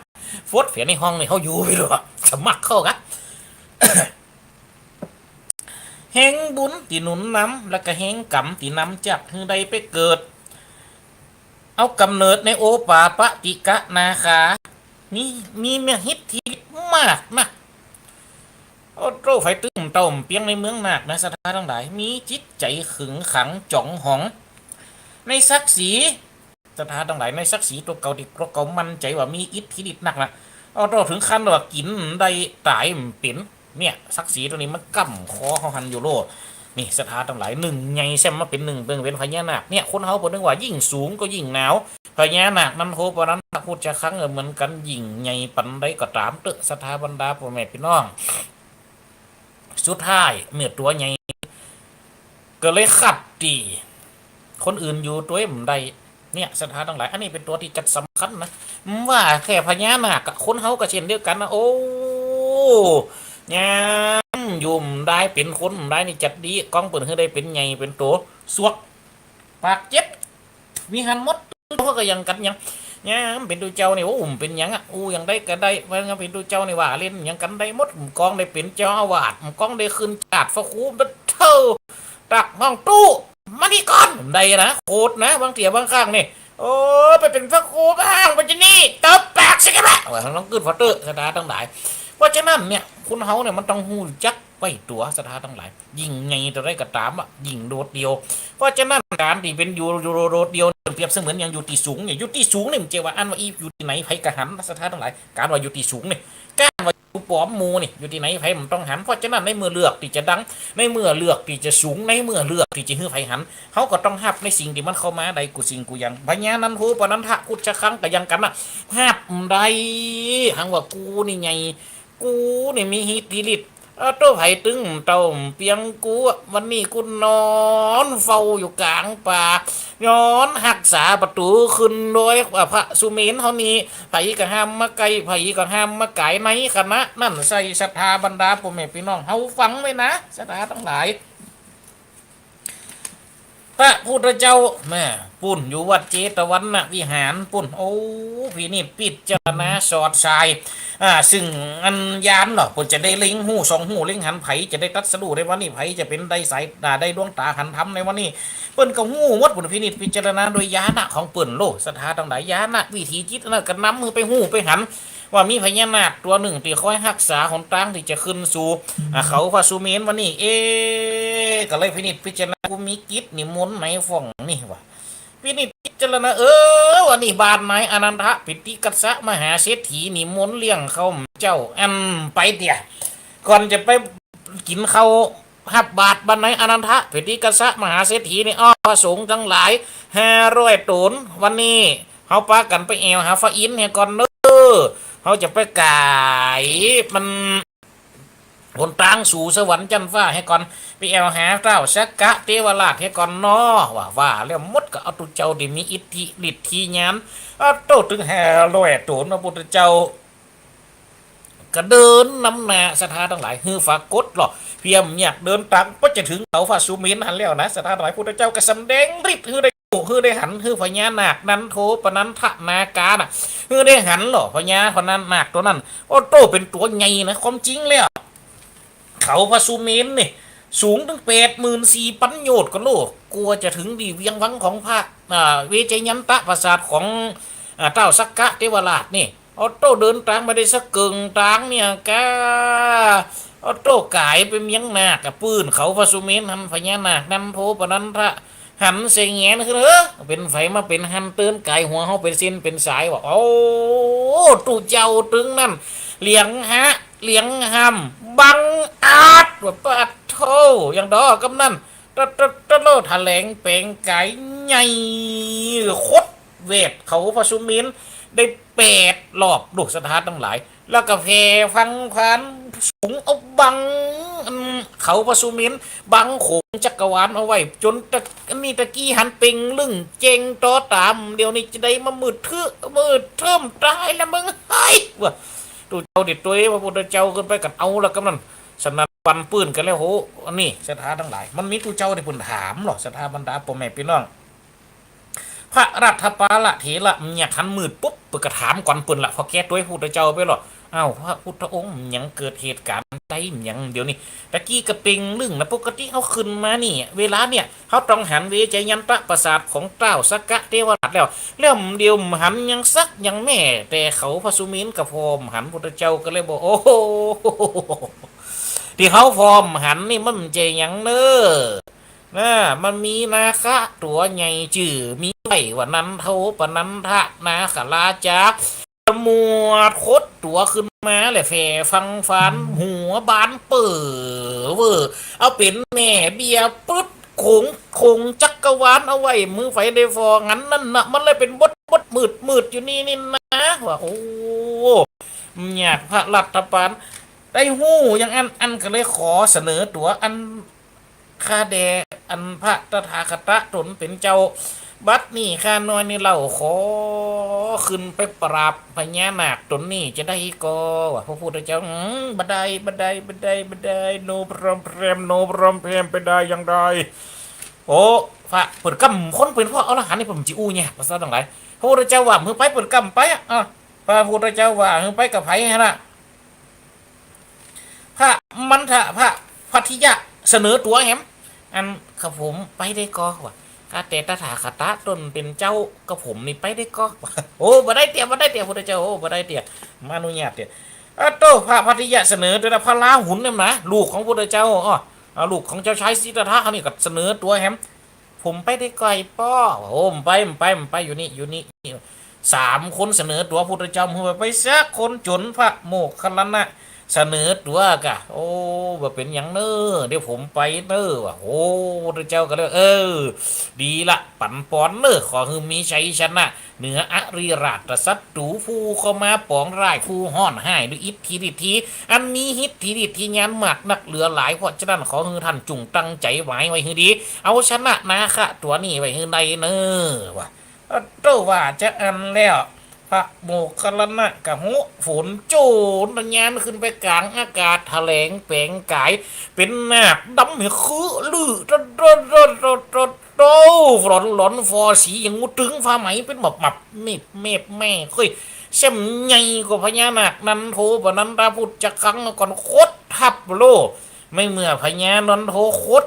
ฟดเปียในห้องนี่เฮาอยู่ไปเลย สมัครเข้ากั๋น แฮงบุญตี้หนุนนำ และก็แฮงกรรมตี้นำจักหื้อได้ไปเกิด เอาก๋ำเนิดในโอปปาติกนาคา มี มีมหิทธิฤทธิ์มากนัก โอ้โห ใผตึง เต้าเปียงในเมืองนาคนะ ศรัทธาตังหลาย มีจิตใจ๋ขึงขังจ๋องหอง ในศักดิ์ศรี ศรัทธาตังหลาย ในศักดิ์ศรีตั๋วเก่าตี้ตั๋วเก่ามั่นใจ๋ว่ามีอิทธิฤทธิ์นักนะ เอาเต้าเถิงขั้นว่ากิ๋นบ่ได้ต๋ายบ่เป๋น เนี่ย ศักดิ์ศรีตั๋วนี้มันก้ำคอเฮาหั้นอยู่โลด นี่ ศรัทธาตังหลาย นึ่งใหญ่แซ่มมาเป๋นนึ่งเปิงเป๋นพญานาค เนี่ย คนเฮาเปิ้นนึกว่ายิ่งสูงก็ยิ่งหนาว พญานาคนันโทปนันทะพุชฌะคังก็เหมือนกั๋น ยิ่งใหญ่ปานใดก็ต๋ามเต๊อะ ศรัทธาบรรดาป้อแม่ปี้น้อง สุดท้ายเมื่อตั๋วใหญ่ ก็เลยขัดตี้คนอื่นอยู่ตวยบ่ได้ เนี่ย ศรัทธาตังหลาย อันนี้เป๋นตั๋วตี้จัดสำคัญนะ บ่ว่าแค่พญานาคอะ คนเฮาก็เช่นเดียวกั๋นนะ โอ้ ยามอยู่บ่ได้ เป๋นคนบ่ได้นี่ จัดดีก้องเปิ้นหื้อได้เป๋นใหญ่เป๋นโต สวก ปากเจ็บ มีหั้นหมด เฮาก็ยังกั๋นยัง ยามเป๋นตุ๊เจ้านี่ โอ้ บ่เป๋นหยังอะ อู้หยังได้ก็ได้ ว่าเป๋นตุ๊เจ้านี่ว่าเล่นหยังกั๋นได้หมด ก้องได้เป๋นเจ้าอาวาส ก้องได้ขึ้นจาดพระครู เถิงตั๊กห้องตู้ มานี่ก่อน ได้นะ โขดนะ บางเตื้อบางครั้งนี่ โอ้ ไปเป๋นพระครูบ้าง ไปจะนี่ ตบปากสิกะบะ ว่าลองกึ๊ดฟอเตอร์ ศรัทธาตังหลาย เพราะฉะนั้นเนี่ย คนเฮาเนี่ยมันต้องฮู้จักไว้ตั๋ว ศรัทธาตังหลาย ยิ่งใหญ่เต้าใดก็ต๋ามอะ ยิ่งโดดเดี่ยว เพราะฉะนั้นก๋านตี้เป๋นอยู่ อยู่โดดเดี่ยวเนี่ย เปรียบเสมือนอย่างอยู่ตี้สูงเนี่ย อยู่ตี้สูงนี่ บ่ใจ้ว่าอันว่าอี้อยู่ตี้ไหนใผก็หัน ศรัทธาตังหลาย ก๋านว่าอยู่ตี้สูงนี่ ก๋านว่าอยู่ป๋อมหมู่นี่ อยู่ตี้ไหนใผบ่ต้องหัน เพราะฉะนั้นในเมื่อเลือกตี้จะดัง ในเมื่อเลือกตี้จะสูง ในเมื่อเลือกตี้จะหื้อใผหัน เฮาก็ต้องฮับในสิ่งตี้มันเข้ามาได้กู้สิ่งกู้อย่าง พญานันโทปนันทะพุชฌะคังก็ยังกั๋นนะ ฮับบ่ได้ หังว่ากูนี่ใหญ่ กูนี่มีอิทธิฤทธิ์ เออ โต้ ใผตึงเต้าเปียงกูอะ วันนี้กูนอนเฝ้าอยู่ก๋างป่า นอนฮักษาประตู๋ขึ้นดอย อ่า พระสุเมรุเฮานี่ ใผก็ห้ามมาใก้ ใผก็ห้ามมาก๋าย ในขณะนั้นใส่ศรัทธาบรรดาป้อแม่ปี้น้องเฮาฟังไว้นะ ศรัทธาตังหลาย พระพุทธเจ้า แม่ ปุ้นอยู่วัดเจตวันวิหารปุ้น โอ้ พินิจพิจารณาสอดส่าย อ่า ซึ่งอันญาณเนาะ เปิ้นจะได้เล็งฮู้ ส่องฮู้ เล็งหัน ใผจะได้ตรัสรู้ในวันนี้ ใผจะเป๋นได้สาย อ่า ได้ดวงต๋าหันธรรมในวันนี้ เปิ้นก็ฮู้หมด เปิ้นพินิจพิจารณาโดยญาณะของเปิ้นโลด ศรัทธาตังหลาย ญาณะวิถีจิตอันนั้นก็นำหื้อไปฮู้ไปหัน ว่ามีพญานาคตั๋วนึ่งตี้คอยฮักษาหนตางตี้จะขึ้นสู่ อ่า เขาพระสุเมรุวันนี้ เอ๊ะ ก็เลยพินิจพิจารณา กูมีกิจนิมนต์ในฝ่องนี่ว่า พินิจพิจารณา เออ วันนี้บ้านนายอนันทะปิณฑิกัสสะมหาเศรษฐีนิมนต์เลี้ยงข้าวเจ้า อันไปเตีย ก่อนจะไปกิ๋นข้าวฮับบาตรบ้านนายอนันทะปิณฑิกัสสะมหาเศรษฐีนี่ อ้อ พระสงฆ์ตังหลาย ห้าร้อยต๋น วันนี้ เฮาปากั๋นไปแอ่วหาพระอินทร์เหียก่อนเน้อ เฮาจะไปก๋ายมัน หนตางสู่สวรรค์จั๊นฟ้าเหียก่อน ไปแอ่วหาเต้าสักกะเตวราชเหียก่อนเนาะ ว่า ว่าแล้วหมดก็เอาตุ๊เจ้าตี้มีอิทธิฤทธิญาณ เอาโต้ ตึงห้าร้อยต๋น พระพุทธเจ้า ก็เดินนำหน้าศรัทธาตังหลาย หื้อฝากกดลอ เพียงอยากเดินตาง ก็จะเถิงเขาพระสุเมรุหั้นแล้วนะ ศรัทธาตังหลาย พุทธเจ้าก็สำแดงฤทธิ์หื้อได้ หื้อได้หัน หื้อพญานาคนันโทปนันทนาคาน่ะ หื้อได้หันลอ พญาพนันนาคตั๋วนั้น โอ้โต้ เป๋นตั๋วใหญ่นะ ความจริงแล้ว เขาพระสุเมรุนี่ สูงตึงแปดหมื่นสี่ปันโยชน์กว่าโล กว่าจะเถิงตี้เวียงวังของพระ อ่า เวชยันตะปราสาทของ อ่า เต้าสักกะเตวราชนี่ โอ้โต้ เดินตางบ่ได้สักเกิ่งตางเนี่ยกา โอ้โต้ ก๋ายไปเมืองนาคอะ ปื้นเขาพระสุเมรุหั้น พญานาคนันโทปนันทะ หันแสงแหงนขึ้น เฮ้อ เป๋นใผมาเป๋นหั้น เติ่นก๋ายหัวเฮาเป๋นเส้นเป๋นสายว่า โอ้ ตุ๊เจ้าตึงนั้น เหลียงฮะ เหลียงห้ำ บังอาจ ว่าปะโธ่ อย่างดอกกำนัน ตะ ตะ ตะโล แถลงแป๋งก๋ายใหญ่ คดเวทเขาพระสุเมรุได้แปดรอบ ดูศรัทธาตังหลาย แล้วก็แผ่ฟังควานสูงเอาบัง อันเขาพระสุเมรุ บังโขงจักรวาลเอาไว้ จ๋นตะ อันนี้ตะกี้หันเป่งลึ่งแจ้งต่อต๋า เดี๋ยวนี้จะได้มามืดทึ มืดเทิ่มต๋ายแล้วมึง เฮ้ย ว่า ตุ๊เจ้าเด็ดตวย พระพุทธเจ้าขึ้นไปกั๋นเอาละกำนัน สนั่นวันปื้นกั๋นแล้วโห อันนี้ศรัทธาตังหลาย มันมีตุ๊เจ้าตี้เปิ้นถามลอ ศรัทธาบรรดาป้อแม่ปี้น้อง พระราชปาละเถระ เมื่อหันมืดปุ๊บ เปิ้นก็ถามก่อนเปิ้นละ ผ่อแก้ตวยพุทธเจ้าไปลอ อ้าว พระพุทธองค์ หยังเกิดเหตุก๋ารณ์ใดหยัง เดี๋ยวนี้ ตะกี้ก็เป่งลึ่งนะ ปกติเฮาขึ้นมานี่ เวลาเนี่ย เฮาต้องหันเวชยันตะปราสาทของเต้าสักกะเตวราชแล้ว แล้วเดี๋ยวหันหยังสักหยังแม่ แต่เขาพระสุเมรุก็ผ่อหัน พุทธเจ้าก็เลยบอก โอ้โห ตี้เฮาผ่อหันนี่มันบ่ใจ้หยังเน่อ นะ มันมีนาคะตั๋วใหญ่จื้อ มีไว้ว่านันโทปนันทนาคราชา หมวดขดตั๋วขึ้นมาแหละ แผ่ฟังฟาน หัวบานเป้อเว่อ เอาเป๋นแม่เบี้ยปึ๊ด โขง โขงจักรวาลเอาไว้ หื้อใผได้ผ่อหันนั้นนะ มันเลยเป๋นบดบดมืดมืดอยู่นี่นี่นะ ว่า โอ้ ยากพระรัฐบาล ได้ฮู้อย่างอั้น อั้นก็เลยขอเสนอตั๋ว อันข้าแด่ อันพระตถาคตะต๋นเป๋นเจ้า บัดนี้ข้าน้อยนี่เล่าขอขึ้นไปปราบพญานาคต๋นนี้จะได้ก่อ ว่าพระพุทธเจ้า อืม บ่ได้ บ่ได้ บ่ได้ บ่ได้ no problem no problem ไปได้อย่างใด โอ้ พระเปิ้นกำคนเป๋นพระอรหันต์นี่เปิ้นบ่จิอู้แยะ ภาษาตังหลาย พระพุทธเจ้าว่าหื้อไปเปิ้นกำไปอะ อ่ะ พระพุทธเจ้าว่าหื้อไปกับใผหั้นน่ะ พระมันทะ พระภัททิยะเสนอตั๋วแหม อันกระผมไปได้ก่อ ว่า ข้าแต่ตถาคตะต๋นเป๋นเจ้า กระผมนี่ไปได้ก่อ ว่า โอ้ บ่ได้เตียะ บ่ได้เตียะ พุทธเจ้า โอ้ บ่ได้เตียะ บ่อนุญาตเตียะ อะโต้ พระภัททิยะเสนอตั๋ว พระราหุลเนี่ยนะ ลูกของพุทธเจ้า อ้อ เอาลูกของเจ้าชายสิทธัตถะเขานี่ก็เสนอตั๋วแหม ผมไปได้ก่อป้อ โอ้ บ่ไป บ่ไป บ่ไป อยู่นี่ อยู่นี่ สามคนเสนอตั๋วพุทธเจ้า หื้อไปสักคน จ๋นพระโมคคัลลานะเสนอตั๋วก่ะ โอ้ บ่เป๋นหยังเน่อ เดี๋ยวผมไปเน่อ ว่า โอ้ พุทธเจ้าก็เลย เออ ดีละ ปั๋นปอนเน่อ ขอหื้อมีชัยชนะ เหนืออริราชศัตรู๋ ผู้เข้ามาปองร้าย ผู้ฮ้อนฮ้ายด้วยอิทธิฤทธี อันมีฤทธิฤทธิญาณมากนักเหลือหลาย เพราะฉะนั้นขอหื้อท่านจุ่งตั้งใจ๋หมายไว้หื้อดี เอาชนะนาคะตั๋วนี้ไว้หื้อได้เน่อ ว่า โต้ ว่าจาอั้นแล้ว พระโมคคัลลานะก็โหนฝนโจ้นทะยานขึ้นไปก๋างอากาศ แถลงแป๋งก๋าย เป๋นนาคดำหื้อคือลือ โต้ โต้ โต้ โต้ โต้ โต้ หลอนหลอน ฟอสีอย่างงูตึง ผ้าไหมเป๋นหมับหมับ เมบเมบ แม่เฮ้ย เส้นใหญ่กว่าพญานาคนันโทปนันทพุชฌังครังก่อน ขดทับโล ในเมื่อพญานันโทขด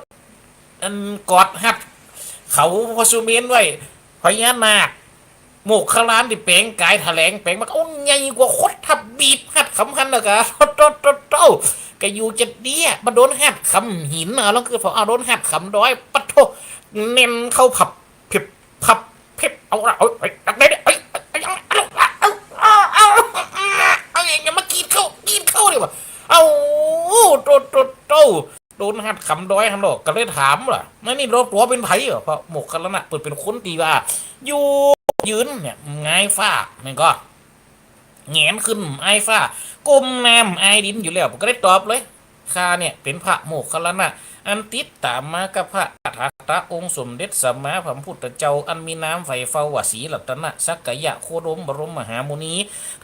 อันกอดฮัดเขาพระสุเมรุไว้ พญานาคโมคคัลลานะตี้แป๋งก๋ายแถลงแป๋งมา เอาใหญ่กว่าขดทับ บีบฮัดขำหันแล้วก็ โต้ โต้ โต้ โต้ ก็อยู่จะเดี้ย บ่โดนฮัดขำหิน เอา ลองคือพอ เอา โดนฮัดขำดอย ปะโธ่ แน่นเข้าพับ เพ็บ พับ เพ็บ เอาละ เอ้ย เอ้ย เอ้ย เอ้ย เอา เอา เอา เอา อย่ามากีดเข้า กีดเข้าดิวะ เอา โต้ โต้ โต้ โดนฮัดขำดอยหั้นลอ ก็เลยถามล่ะ นั่นนี่ลอตั๋วเป๋นใผเหรอ พระโมคคัลลานะเปิ้นเป๋นคนตี้ว่า อยู่ยืนเนี่ย หงายฟ้า แม่นก่อ แหงนขึ้นอายฟ้า ก้มหน้าอายดินอยู่แล้ว ก็เลยตอบเลย ข้าเนี่ยเป๋นพระโมคคัลลานะ อันติดต๋ามมากับพระตถาคตะองค์สมเด็จสัมมาสัมพุทธเจ้า อันมีนามใฝ่เฝ้าว่าศรีรัตนสักยะโคดมบรมมหามุนี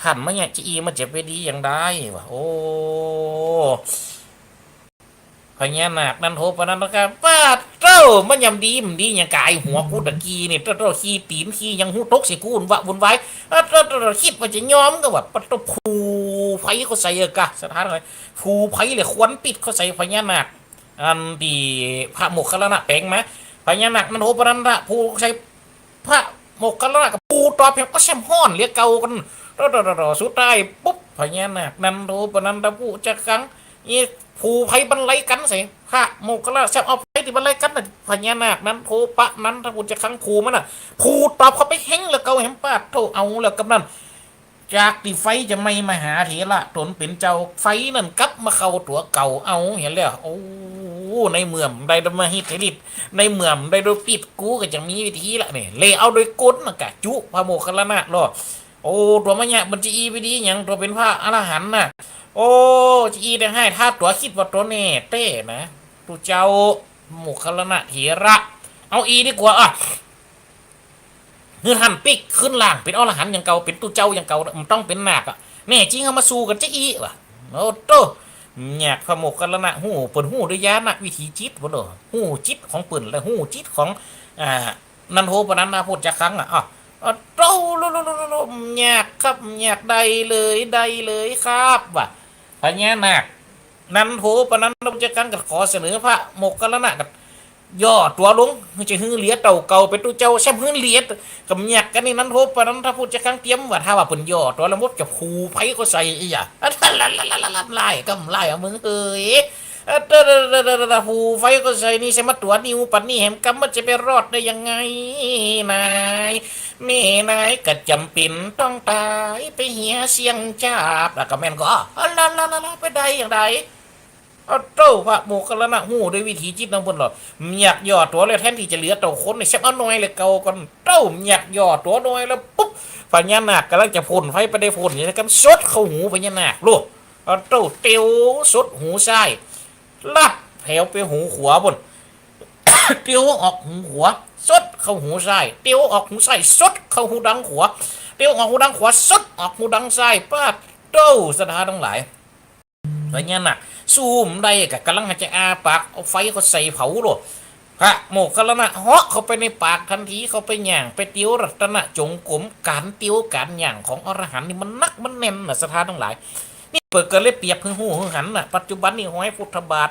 ท่านมาเนี่ยจะอี้มันจะไปดีอย่างใดวะ โอ้ พญานาคนันโทปนันทกะ ปาดโต้ มันยำดี มันดีอย่างก๋ายหัวกูตะกี้นี่ โต้ โต้ ขี้ตี๋นขี้หยังฮู้ตกใส่กู วุ่นวะ วุ่นวาย เออ โต้ โต้ โต้ กึ๊ดว่าจะยอมก็ว่า ปาดโต้ ผูไฟเข้าใส่อะกะ สถานเลย ผูไฟเลย ควันปิดเข้าใส่พญานาค อันตี้พระโมคคัลลานะแป๋งมา พญานาคนันโทปนันทะผูใส่ พระโมคคัลลานะก็ผูตอบแหม ก็แซ่มฮ้อนเหลือเก่ากั๋น โต้ โต้ โต้ โต้ สุดท้ายปุ๊บ พญานาคนันโทปนันทพุชฌังครัง นี่ผูไฟบรรลัยกั๋นใส่ พระโมคคัลลานะแซ่มเอาไฟตี้บรรลัยกั๋นน่ะ พญานาคนันโทปนันทพุชฌังครัง ผูมันน่ะ ผูตอบเข้าไปแฮงเหลือเก่าแหม ปาดโต้ เอาแล้วกำนั้น จากตี้ไฟจะไหม้มหาเถระต๋นเป๋นเจ้า ไฟนั้นกลับมาเข้าตั๋วเก่า เอาหันแล้ว โอ้ ในเมื่อบ่ได้มาอิทธิฤทธิ์ ในเมื่อบ่ได้โดยปิด กูก็จะมีวิธีละนี่ เลยเอาโดยกลน่ะกะ จุพระโมคคัลลานะลอ โอ้ ตั๋วมะเนี่ยมันจะอี้ไปดีหยัง ตั๋วเป๋นพระอรหันต์น่ะ โอ้ จะอี้ได้ฮ้าย ถ้าตั๋วกึ๊ดว่าตั๋วแน่แต๊นะ ตุ๊เจ้าโมคคัลลานะเถระ เอาอี้ดีกว่าอะ หื้อท่านปิ๊กคืนร่างเป๋นอรหันต์อย่างเก่า เป๋นตุ๊เจ้าอย่างเก่า บ่ต้องเป๋นนาคอะ แน่จริงเอามาสู้กั๋นจะอี้วะ โอ้โต้ ยาก พระโมคคัลลานะฮู้ เปิ้นฮู้ด้วยญาณวิถีจิตเปิ้นโด ฮู้จิตของเปิ้นและฮู้จิตของ อ่า นันโทปนันทพุชฌังครังอะ อ้าว โอ้โต้ โล โล โล โล โล ยากครับ ยาก ได้เลย ได้เลยครับ ว่า พญานาคนันโทปนันทพุชฌังครังก็ขอเสนอพระโมคคัลลานะก็ ย่อตั๋วลง จะหื้อเหลือเต้าเก่าเป๋นตุ๊เจ้า แซ่มหื้อเหลือ ก็บ่ยากกั๋นนี่ นันโทปนันทพุชฌังครังเตรียมว่า ถ้าว่าเปิ้นย่อตั๋วแล้วหมด จะผูไฟเข้าใส่อี้อะ ลายก็ลาย เอามึงเอ้ย เออ เด้อ เด้อ เด้อ เด้อ เด้อ หูไฟก็ใส่นี่ ใส่มาตั๋วนิ้วปันนี่ แหมกำมันจะไปรอดได้ยังไง นาย แม่นายก็จ๋ำเป๋นต้องตาย ไปเหียเสี้ยงจาบ แล้วก็แม่นก็ อ๋อ ละ ละ ละ ละ ไปได้อย่างใด เอาเต้า พระโมคคัลลานะฮู้โดยวิถีจิตของเปิ้นหรอ บ่อยากย่อตั๋วแล้ว แทนตี้จะเหลือเต้าขนนี่ แซมเอาน้อยเหลือเก่าก่อน เต้า บ่อยากย่อตั๋วน้อยแล้วปุ๊บ พญานาคก่ำลังจะพ่นไฟไปได้พ่น อย่างนั้นกำสดเข้าหูพญานาค โลด เอาเต้า เตียวสดหูซ้าย ลับแผวไปหูขวาปู้น เตียวออกหูขวา สดเข้าหูซ้าย เตียวออกหูซ้าย สดเข้าหูดังขวา เตียวออกหูดังขวา สดออกหูดังซ้าย ปาดโต้ ศรัทธาตังหลาย พญานาคสู้บ่ได้ก็ก่ำลังจะอ้าปาก เอาไฟก็ใส่เผาโลด พระโมคคัลลานะเหาะเข้าไปในปากทันที เข้าไปย่าง ไปเตียวรัตนจงกรม ก๋านเตียวก๋านย่างของอรหันต์นี่มันนักมันแน่นน่ะ ศรัทธาตังหลาย นี่เปิ้นก็เลยเปรียบหื้อฮู้หื้อหันน่ะ ปัจจุบันนี่ฮอยพุทธบาท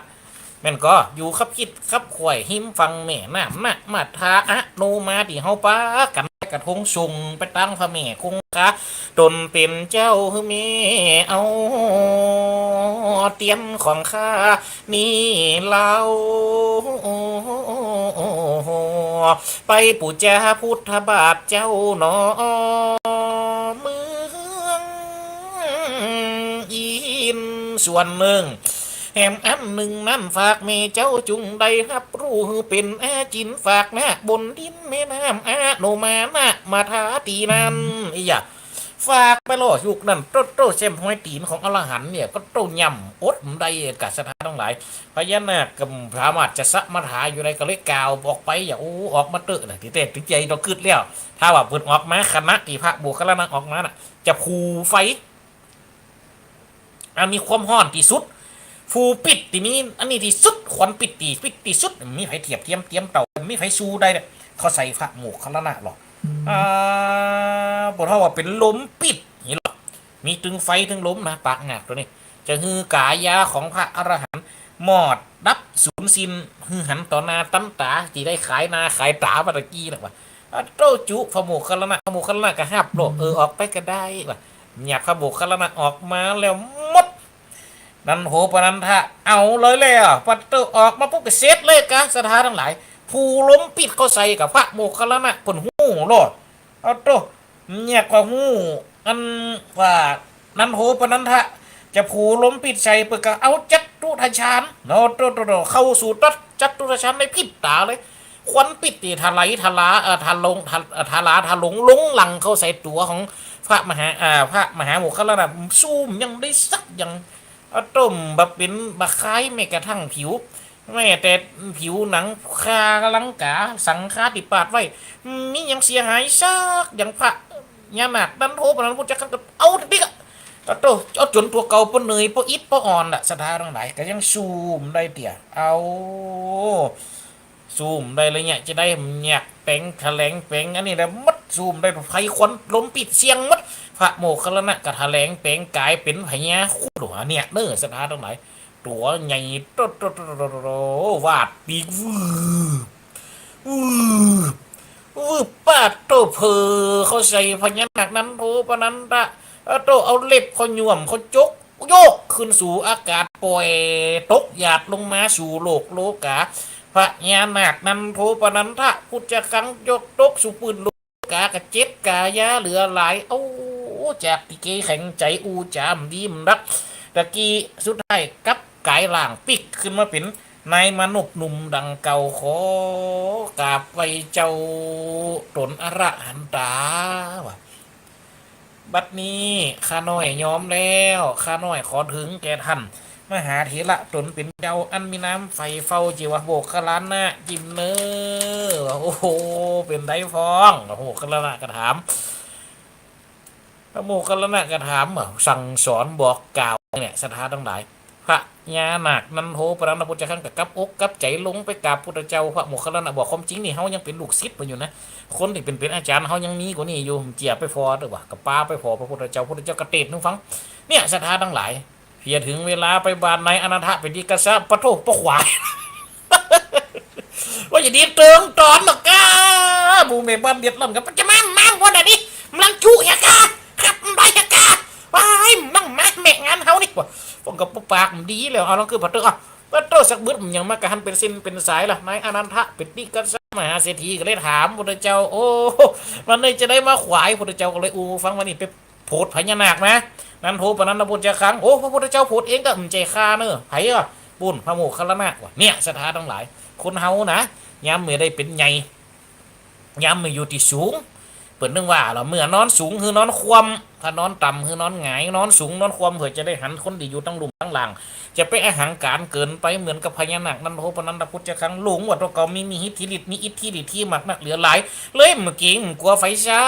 แม่นก็อยู่คับคิดคับขว้าย ฮิมฝั่งแม่น้ำนมทา อโนมาตี้เฮาปากั๋นลอยกระทงส่งไปตางพระแม่คงคา ตนเป๋นเจ้าหื้อแม่เอาเตียนของข้านี่เล่า ไปปู๋จาพุทธบาทเจ้าหนอ เมืองอินทร์ส่วนนึ่ง แหมอันนึ่งนั้นฝากแม่เจ้าจุ่งได้ฮับรู้ หื้อเป๋นอาจิณ ฝากณบนดินแม่น้ำอโนมา นมทาตี้นั้น อีหยะ ฝากไปลอยุคนั้น โต้ โต้ แซมฮอยตี๋นของอรหันต์เนี่ย ก็โต้ย่ำอดบ่ได้ กะศรัทธาตังหลาย พญานาคก็บ่สามารถจะสมถะอยู่ได้ ก็เลยกล่าวออกไป อย่า โอ้ ออกมาเต๊อะนะ ตี้แต๊ตี้ใจ๋ต้องกึ๊ดแล้ว ถ้าว่าเปิ้นออกมาขณะตี้พระโมคคัลลานะออกมาน่ะ จะผูกไฟ อันมีความฮ้อนตี้สุด ผูกปิ๊ดตี้มีอันนี้ตี้สุด ควันปิ๊ดตี้ปิ๊ดตี้สุด บ่มีใผเทียบเทียมเตียมเต้า บ่มีใผสู้ได้เลย เขาใส่พระโมคคัลลานะหรอก อ่า บ่เต้าว่าเป๋นลมปิ๊ดนี่หรอก มีตึงไฟตึงลมนะ ปากนาคโตนี้ จะหื้อกายาของพระอรหันต์มอดดับสูญสิ้น หื้อหันต่อหน้าตันต๋า ตี้ได้ขายหน้าขายต๋ามาตะกี้นะว่า อะโต้จุ พระโมคคัลลานะ พระโมคคัลลานะก็ฮับโลด เออ ออกไปก็ได้ว่า เนี่ย พระโมคคัลลานะออกมาแล้วหมด นันโทปนันทะ เอาเลยแล้ว ปัดโต้ออกมาปุ๊บก็เสร็จเลยกะ ศรัทธาตังหลาย ผูกลมปิ๊ดเข้าใส่กับพระโมคคัลลานะ เปิ้นฮู้โลด อะโต้ เนี่ยก็ฮู้ อันว่านันโทปนันทะ จะผูกลมปิ๊ดใส่ เปิ้นก็เอาจัตุตฌาน เนาะ โต้ โต้ โต้ เข้าสู่จัตุตฌานในพริบต๋าเลย ควันปิ๊ดตี้ทะไหลทะลา เอ่อ ทะลง ทะ เอ่อ ทะลาทะลง ลงหลั่งเข้าใส่ตั๋วของพระมหา อ่า พระมหาโมคคัลลานะ สู้บ่ยังได้สักอย่าง อะโต้ บ่เป๋นบ่คายแม้กระทั่งผิว แม้แต่ผิวหนังคาลังกา สังฆาธิปาตไว้ บ่มีหยังเสียหายสักอย่าง พญานาคนันโทปนันทะพุทธเจ้าก็เอาตี้กะ อะโต้ เอาจ๋นตั๋วเก่าป้อเหนื่อย ป้ออิด ป้ออ่อนละ ศรัทธาตังหลาย ก็ยังสู้บ่ได้เตื้อ เอา สู้บ่ได้เลยเนี่ย จะได้บ่อยากแป๋ง ถะแหลงแป๋ง อันนี้แหละหมด สู้บ่ได้ ไฟควันลมปิ๊ดเสี้ยงหมด พระโมคคัลลานะก็ถะแหลงแป๋งก๋ายเป๋นพญาครุฑเนี่ยเน้อ ศรัทธาตังหลาย ตั๋วใหญ่โต้ โต้ โต้ โต้ โต้ โต้ วาดปีก วืบ วืบ วืบ ปาดโต้ เผลอเข้าใส่พญานาคนันโทปนันทะ อะโต้ เอาเล็บเข้าหย่วมเข้าจก โยกขึ้นสู่อากาศ ป่อยตกหยาดลงมาสู่โลกโลก๋า พญานาคนันโทปนันทะ พุทธคัง ยกตกสู่ปื้นโลกโลก๋า ก็เจ็บก๋ายาเหลือหลาย โอ้ จากตี้เกยแข็งใจ๋ อู้จ๋าบ่ดีบ่ดัก ตะกี้สุดท้ายกลับก๋ายร่างปิ๊กขึ้นมาเป๋นนายมนุษย์หนุ่มดังเก่า ขอกราบไหว้เจ้าต๋นอรหันต๋า ว่า บัดนี้ข้าน้อยยอมแล้ว ข้าน้อยขอเถิงแก่ท่านมหาเถระต๋นเป๋นเจ้า อันมีนามใฝ่เฝ้าจื้อว่าโมคคัลลานะ จิมเน้อ ว่า โอ้โห เป๋นใดพ่อง พระโมคคัลลานะก็ถาม พระโมคคัลลานะก็ถาม สั่งสอนบอกกล่าวเนี่ย ศรัทธาตังหลาย พญานาคนันโทปนันทะพุทธคังก็กลับอกกลับใจ๋ลงไปกราบพุทธเจ้า พระโมคคัลลานะบอก ความจริงนี่เฮายังเป๋นลูกศิษย์เปิ้นอยู่นะ คนตี้เป๋น เป๋นอาจ๋ารย์เฮายังมีกว่านี้อยู่ เจียไปผ่อเตื้อว่า ก็ปาไปผ่อพระพุทธเจ้า พุทธเจ้าก็เตสน์หื้อฟัง เนี่ย ศรัทธาตังหลาย เพียงเถิงเวลาไปบ้านนายอนาถปิณฑิกะ ปะโถ ปะขวาย ว่าจะดีเติงต๋อนหรอกกา หมู่แม่บ้านเดือดร้อนกัน จะมา มาวันนี้ กำลังจุเหียกา ครับ บ่ได้เหียกา ว้าย นั่งมาแม่งานเฮานี่ ว่า ฟังก็ปากบ่ดีแล้ว เอาลองคือปะเตื้อ อ่ะ ปะโต้ สักบึดมันยังมากระหันเป๋นเส้นเป๋นสายละ นายอานันทะปิณฑิกะสะ มหาเศรษฐีก็เลยถามพุทธเจ้า โอ้ วันนี้จะใดมาขวาย พุทธเจ้าก็เลยอู้ฟังว่านี่ไปโผดพญานาคมา นันโทปนันทะพุชฌะคัง โอ้ พระพุทธเจ้าโผดเองก็ อืม ใจ้ข้าเน่อ ใผก็ ปุ้น พระโมคคัลลานะ ว่าเนี่ย ศรัทธาตังหลาย คนเฮานะ ยามเมื่อได้เป๋นใหญ่ ยามเมื่ออยู่ตี้สูง เปิ้นตึงว่าละ เมื่อนอนสูงหื้อนอนคว่ำ ถ้านอนต่ำหื้อนอนหงาย นอนสูงนอนคว่ำ เปื้อจะได้หันคนตี้อยู่ตังลุ่มตังล่าง จะไปอหังก๋ารเกินไป เหมือนกับพญานาคนันโทปนันทะพุชฌะคัง หลงว่าตั๋วเก่ามี มีอิทธิฤทธิ์ มีอิทธิฤทธิมากนักเหลือหลาย เลยบ่เก๋งบ่กั๋วใผสั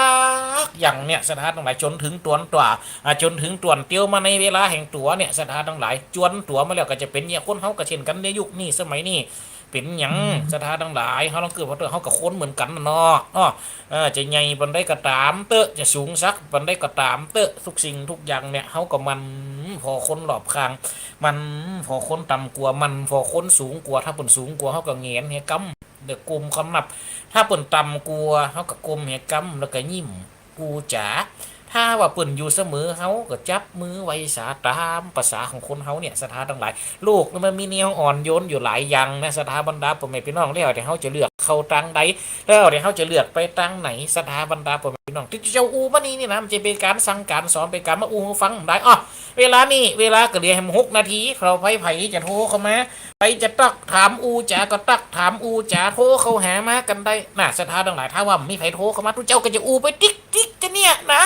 กอย่างเนี่ย ศรัทธาตังหลาย จ๋นเถิงตวนตั๋ว อ่า จ๋นเถิงตวนเตียวมาในเวลาแห่งตั๋วเนี่ย ศรัทธาตังหลาย จวนตั๋วมาแล้วก็จะเป๋นอย่างคนเฮาก็เช่นกั๋น ในยุคนี้สมัยนี้ เป๋นหยัง ศรัทธาตังหลาย เฮาลองกึ๊ดว่าเฮาก็คนเหมือนกั๋นน่ะเนาะ อ้อ เออ จะใหญ่ปานใดก็ต๋ามเต๊อะ จะสูงสักปานใดก็ต๋ามเต๊อะ ทุกสิ่งทุกอย่างเนี่ย เฮาก็หมั่นผ่อคนรอบข้าง หมั่นผ่อคนต่ำกว่า หมั่นผ่อคนสูงกว่า ถ้าเปิ้นสูงกว่า เฮาก็แหงนเหียกำ แล้วก้มกำนับ ถ้าเปิ้นต่ำกว่า เฮาก็ก้มเหียกำ แล้วก็ยิ้ม อู้จ๋า ถ้าว่าเปิ้นอยู่เสมอเฮาก็จับมือไหว้สาต๋ามภาษาของคนเฮาเนี่ย ศรัทธาตังหลาย โลกนี่มันมีแนวอ่อนโยนอยู่หลายอย่างนะ ศรัทธาบรรดาป้อแม่ปี้น้อง แล้วแต่เฮาจะเลือกเข้าตางใด แล้วแต่เฮาจะเลือกไปตางไหน ศรัทธาบรรดาป้อแม่ปี้น้อง ตี้เจ้าอู้มานี่นี่นะ มันจะเป๋นก๋านสั่งก๋านสอน เป๋นก๋านมาอู้หื้อฟังได้ อ้อ เวลานี้ เวลาก็เหลือแหมหกนาที เฮาใผๆจะโทรเข้ามา ใผจะตักถามอู้จ๋าก็ตักถามอู้จ๋า โทรเข้าหามากั๋นได้นะ ศรัทธาตังหลาย ถ้าว่าบ่มีใผโทรเข้ามา ตุ๊เจ้าก็จะอู้ไปติ๊กๆ จะเนี่ยนะ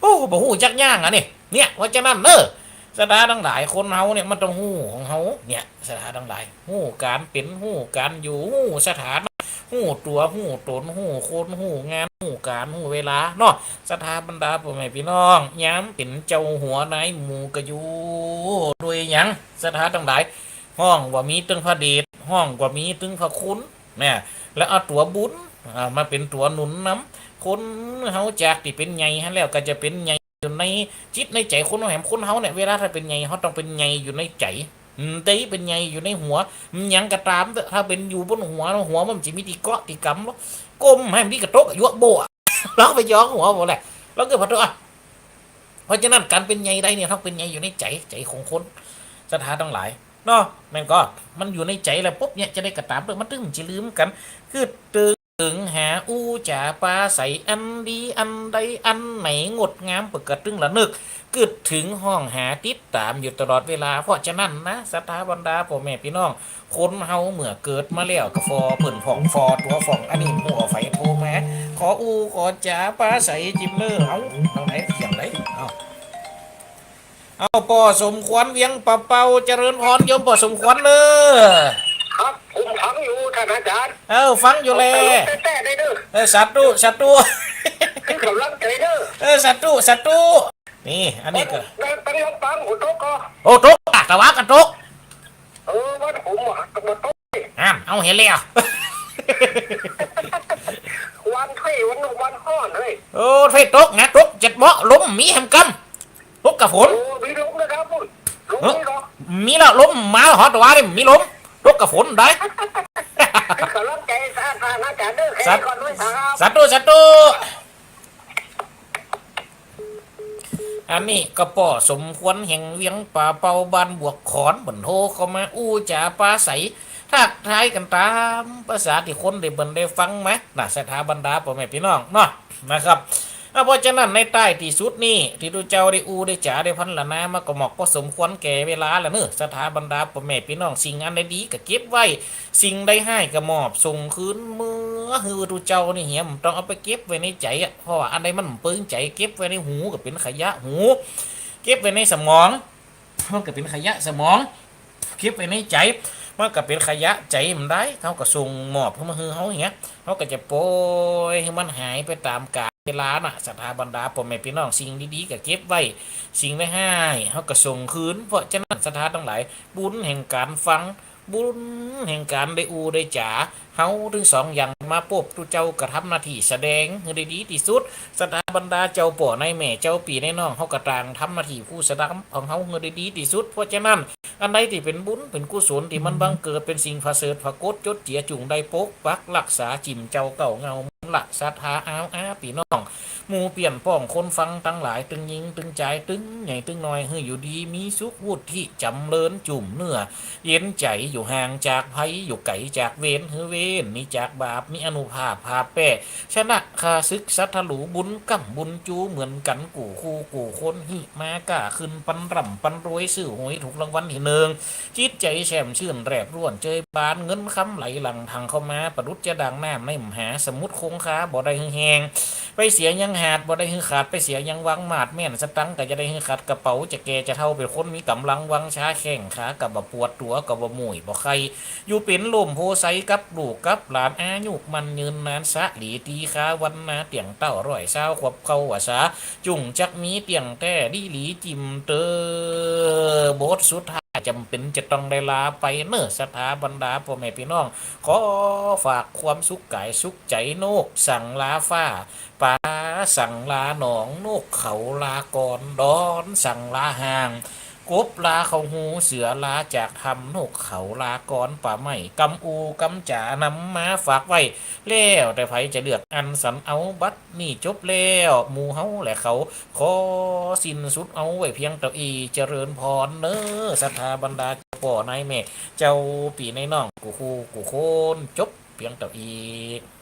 โอ้ บ่ฮู้จักย่างอะนี่ เนี่ย เพราะฉะนั้นเน่อ ศรัทธาตังหลาย คนเฮาเนี่ยมันต้องฮู้ของเฮา เนี่ย ศรัทธาตังหลาย ฮู้ก๋านเป๋น ฮู้ก๋านอยู่ ฮู้สถานะ ฮู้ตั๋ว ฮู้ต๋น ฮู้คน ฮู้งาน ฮู้ก๋าน ฮู้เวลาเนาะ ศรัทธาบรรดาป้อแม่ปี้น้อง ยามเป๋นเจ้าหัวนายหมู่ก็อยู่โดยหยัง ศรัทธาตังหลาย ฮ้องว่ามีตึงพระเดช ฮ้องว่ามีตึงพระคุณ นะ แล้วเอาตั๋วบุญ อ่า มาเป๋นตั๋วหนุนนำ คนเฮาจากตี้เป๋นใหญ่หั้นแล้วก็จะเป๋นใหญ่อยู่ในจิตในใจ๋คนเฮาแหม คนเฮาเนี่ย เวลาถ้าเป๋นใหญ่ เฮาต้องเป๋นใหญ่อยู่ในใจ๋ อืม ตี้เป๋นใหญ่อยู่ในหัว อืม หยังก็ต๋ามเต๊อะ ถ้าเป๋นอยู่บนหัว หัวมันจะมีตี้เกาะตี้กำลอ ก้มหื้อตี้กระตก หยวกโบ้อะ ลองไปหยองหัวบ่แหละ ลองกึ๊ดว่าตั๋ว เพราะฉะนั้นก๋านเป๋นใหญ่ได้เนี่ย ต้องเป๋นใหญ่อยู่ในใจ๋ ใจ๋ของคน ศรัทธาตังหลาย เนาะ แม่นก่อ มันอยู่ในใจ๋แล้วปุ๊บเนี่ย จะใดก็ต๋ามเต๊อะ มันตึงบ่จะลืมกั๋น กึ๊ดเถิงหาอู้จ๋าปาใส อันดีอันใดอันไหนงดงาม เปิ้นก็ตึงระนึก กึ๊ดเถิงฮ้องหาติดต๋ามอยู่ตลอดเวลา เพราะฉะนั้นนะ ศรัทธาบรรดาป้อแม่ปี้น้อง คนเฮาเมื่อเกิดมาแล้วก็ฝ่อเปิ้นผ่องฝ่อตั๋วฝ่อง อันนี้หมู่เอาใผโทรมา ขออู้ขอจ๋าปาใสจิมเน่อ เอ้า ตางไหน เสียงไหน เอ้า เอ้า ป้อสมควรเวียงป่าเป้า เจริญพรโยมป้อสมควรเน่อ ครับ ผมฟังอยู่ท่านอาจารย์ เออ ฟังอยู่แล เอาตลกแต๊ๆ ได้เน่อ เออ สาธุ สาธุ เป็นกำลังใจ๋เน่อ เออ สาธุ สาธุ นี่ อันนี้ก็ ตั้ง ตั้งลำปางฝนตกก่อ โอ้ ตกอะ ตะวาก็ตก เออ บ้านผมอะก็บ่ตก อ้าว เอาหั้นแล้ว วันไข้วันนอกวันฮ้อนเฮ้ย โอ้ ไฟตกนะ ตกเจ็ดเบาะ ลมมีแหมกำ ตกกะฝน โอ้ มีลมนะครับปุ้น ลมมีก่อ มีแล้ว ลมมาฮอดตะวานี่ มีลม ตกกะฝนได้ เป็นกำลังใจ๋สาธารณะอาจารย์เน่อ แค่ สา นี้ก่อนด้วยครับ สาธุ สาธุ อันนี้ก็ป้อสมควรแห่งเวียงป่าเป้าบ้านบวกขอน เปิ้นโทรเข้ามาอู้จ๋าปาใส ทักทายกั๋นต๋ามภาษาตี้คนได้เปิ้นได้ฟังมา นะ ศรัทธาบรรดาป้อแม่ปี้น้องเนาะ นะครับ อ่ะ เพราะฉะนั้นในต้ายตี้สุดนี้ ตี้ตุ๊เจ้าได้อู้ได้จ๋าได้พรรณนามาก็หมอกพอสมควรแก่เวลาแล้วเน่อ ศรัทธาบรรดาป้อแม่ปี้น้อง สิ่งอันใดดีก็เก็บไว้ สิ่งใดฮ้ายก็มอบส่งคืนเมือหื้อตุ๊เจ้านี่เหีย บ่ต้องเอาไปเก็บไว้ในใจ๋อะ เพราะว่าอันใดมันบ่เปิงใจ๋ เก็บไว้ในหูก็เป๋นขยะหู เก็บไว้ในสมอง มันก็เป๋นขยะสมอง เก็บไว้ในใจ๋ มันก็เป๋นขยะใจ๋ บ่ได้ เฮาก็ส่งมอบหื้อมาหื้อเฮาเหีย เฮาก็จะป่อยหื้อมันหายไปต๋ามกาลเวลาน่ะ ศรัทธาบรรดาป้อแม่ปี้น้อง สิ่งดีๆ ก็เก็บไว้ สิ่งใดฮ้าย เฮาก็ส่งคืน เพราะฉะนั้น ศรัทธาตังหลาย บุญแห่งก๋านฟัง บุญแห่งก๋านได้อู้ได้จ๋า เฮาตึงสองอย่างมาปบ ตุ๊เจ้าก็ทำหน้าตี้แสดงหื้อได้ดีตี้สุด ศรัทธาบรรดาเจ้าป้อนายแม่ เจ้าปี้นายน้อง เฮาก็ต่างทำหน้าตี้ผู้สดับของเฮาหื้อได้ดีตี้สุด เพราะฉะนั้น อันใดตี้เป๋นบุญเป๋นกุศลตี้มันบังเกิด เป๋นสิ่งผะเสริฐผะโกตจดเจีย จุ่งได้ปกปักฮักษา จิ่มเจ้าเก๊าเหง้า ละศรัทธา อ้าว อาปี้น้อง หมู่เปี้ยนป้องคนฟังตังหลาย ตึงญิงตึงจาย ตึงใหญ่ตึงน้อย หื้ออยู่ดีมีสุข วุฒิจ๋ำเริญ จุ่มเนื้อเย็นใจ๋ อยู่ห่างจากภัย อยู่ไก๋จากเวร หื้อเว้นหนีจากบาป มีอานุภาพผาบแป้ ชนะข้าศึกศัตรู บุญก้ำบุญจู๋เหมือนกั๋น กู้คู่กู้คน หื้อมาก้าขึ้น ปันร่ำปันรวย ซื้อหวยถูกรางวัลตี้นึ่ง จิตใจ๋แจ่มชื่นแรบร่วน เจยบาน เงินคำไหลหลั่งถังเข้ามา ประดุจจะดังน้ำในมหาสมุทรคงคา บ่ได้หื้อแห้ง ไปเสียยังหาด บ่ได้หื้อขาด ไปเสียยังวัง มาดแม่นสตังค์ก็จะได้หื้อขัด กระเป๋าจะแก่จะเฒ่า เป๋นคนมีก๋ำลังวังชา แข้งขาก็บ่ปวด ตั๋วก็บ่หมุ่ยบ่ไข้ อยู่เป๋นล่มโพธิ์ไทรกับลูกกับหลาน อายุมั่นยืนนาน สะหลีตีคาวรรณา เตี้ยงเต้าร้อยซาว ขวบเข้าพรรษา จุ่งจักมีเตี้ยงแต๊ ดีหลีจิ่มเตอ บทสุดท้ายจ๋ำเป๋นจะต้องได้ลาไปเน่อ ศรัทธาบรรดาป้อแม่ปี้น้อง ขอฝากความสุขก๋ายสุขใจ๋ นกสั่งลาฟ้า ป๋าสั่งลาหนอง นกเขาลาก่อน ดอนสั่งลาห่าง กบลาเข้าฮู เสือลาจากถ้ำ นกเขาลาก่อน ป่าไม้กำอูกำจ๋านำมาฝากไว้ แล้วแต่ใผจะเลือกอันสรรเอา บัดนี้จบแล้ว หมู่เฮาและเขา ขอสิ้นสุดเอาไว้เพียงเต้าอี้ เจริญพรเน่อ ศรัทธาบรรดาเจ้าป้อนายแม่ เจ้าปี้นายน้อง กู้คู่กู้คน จบเพียงเต้าอี้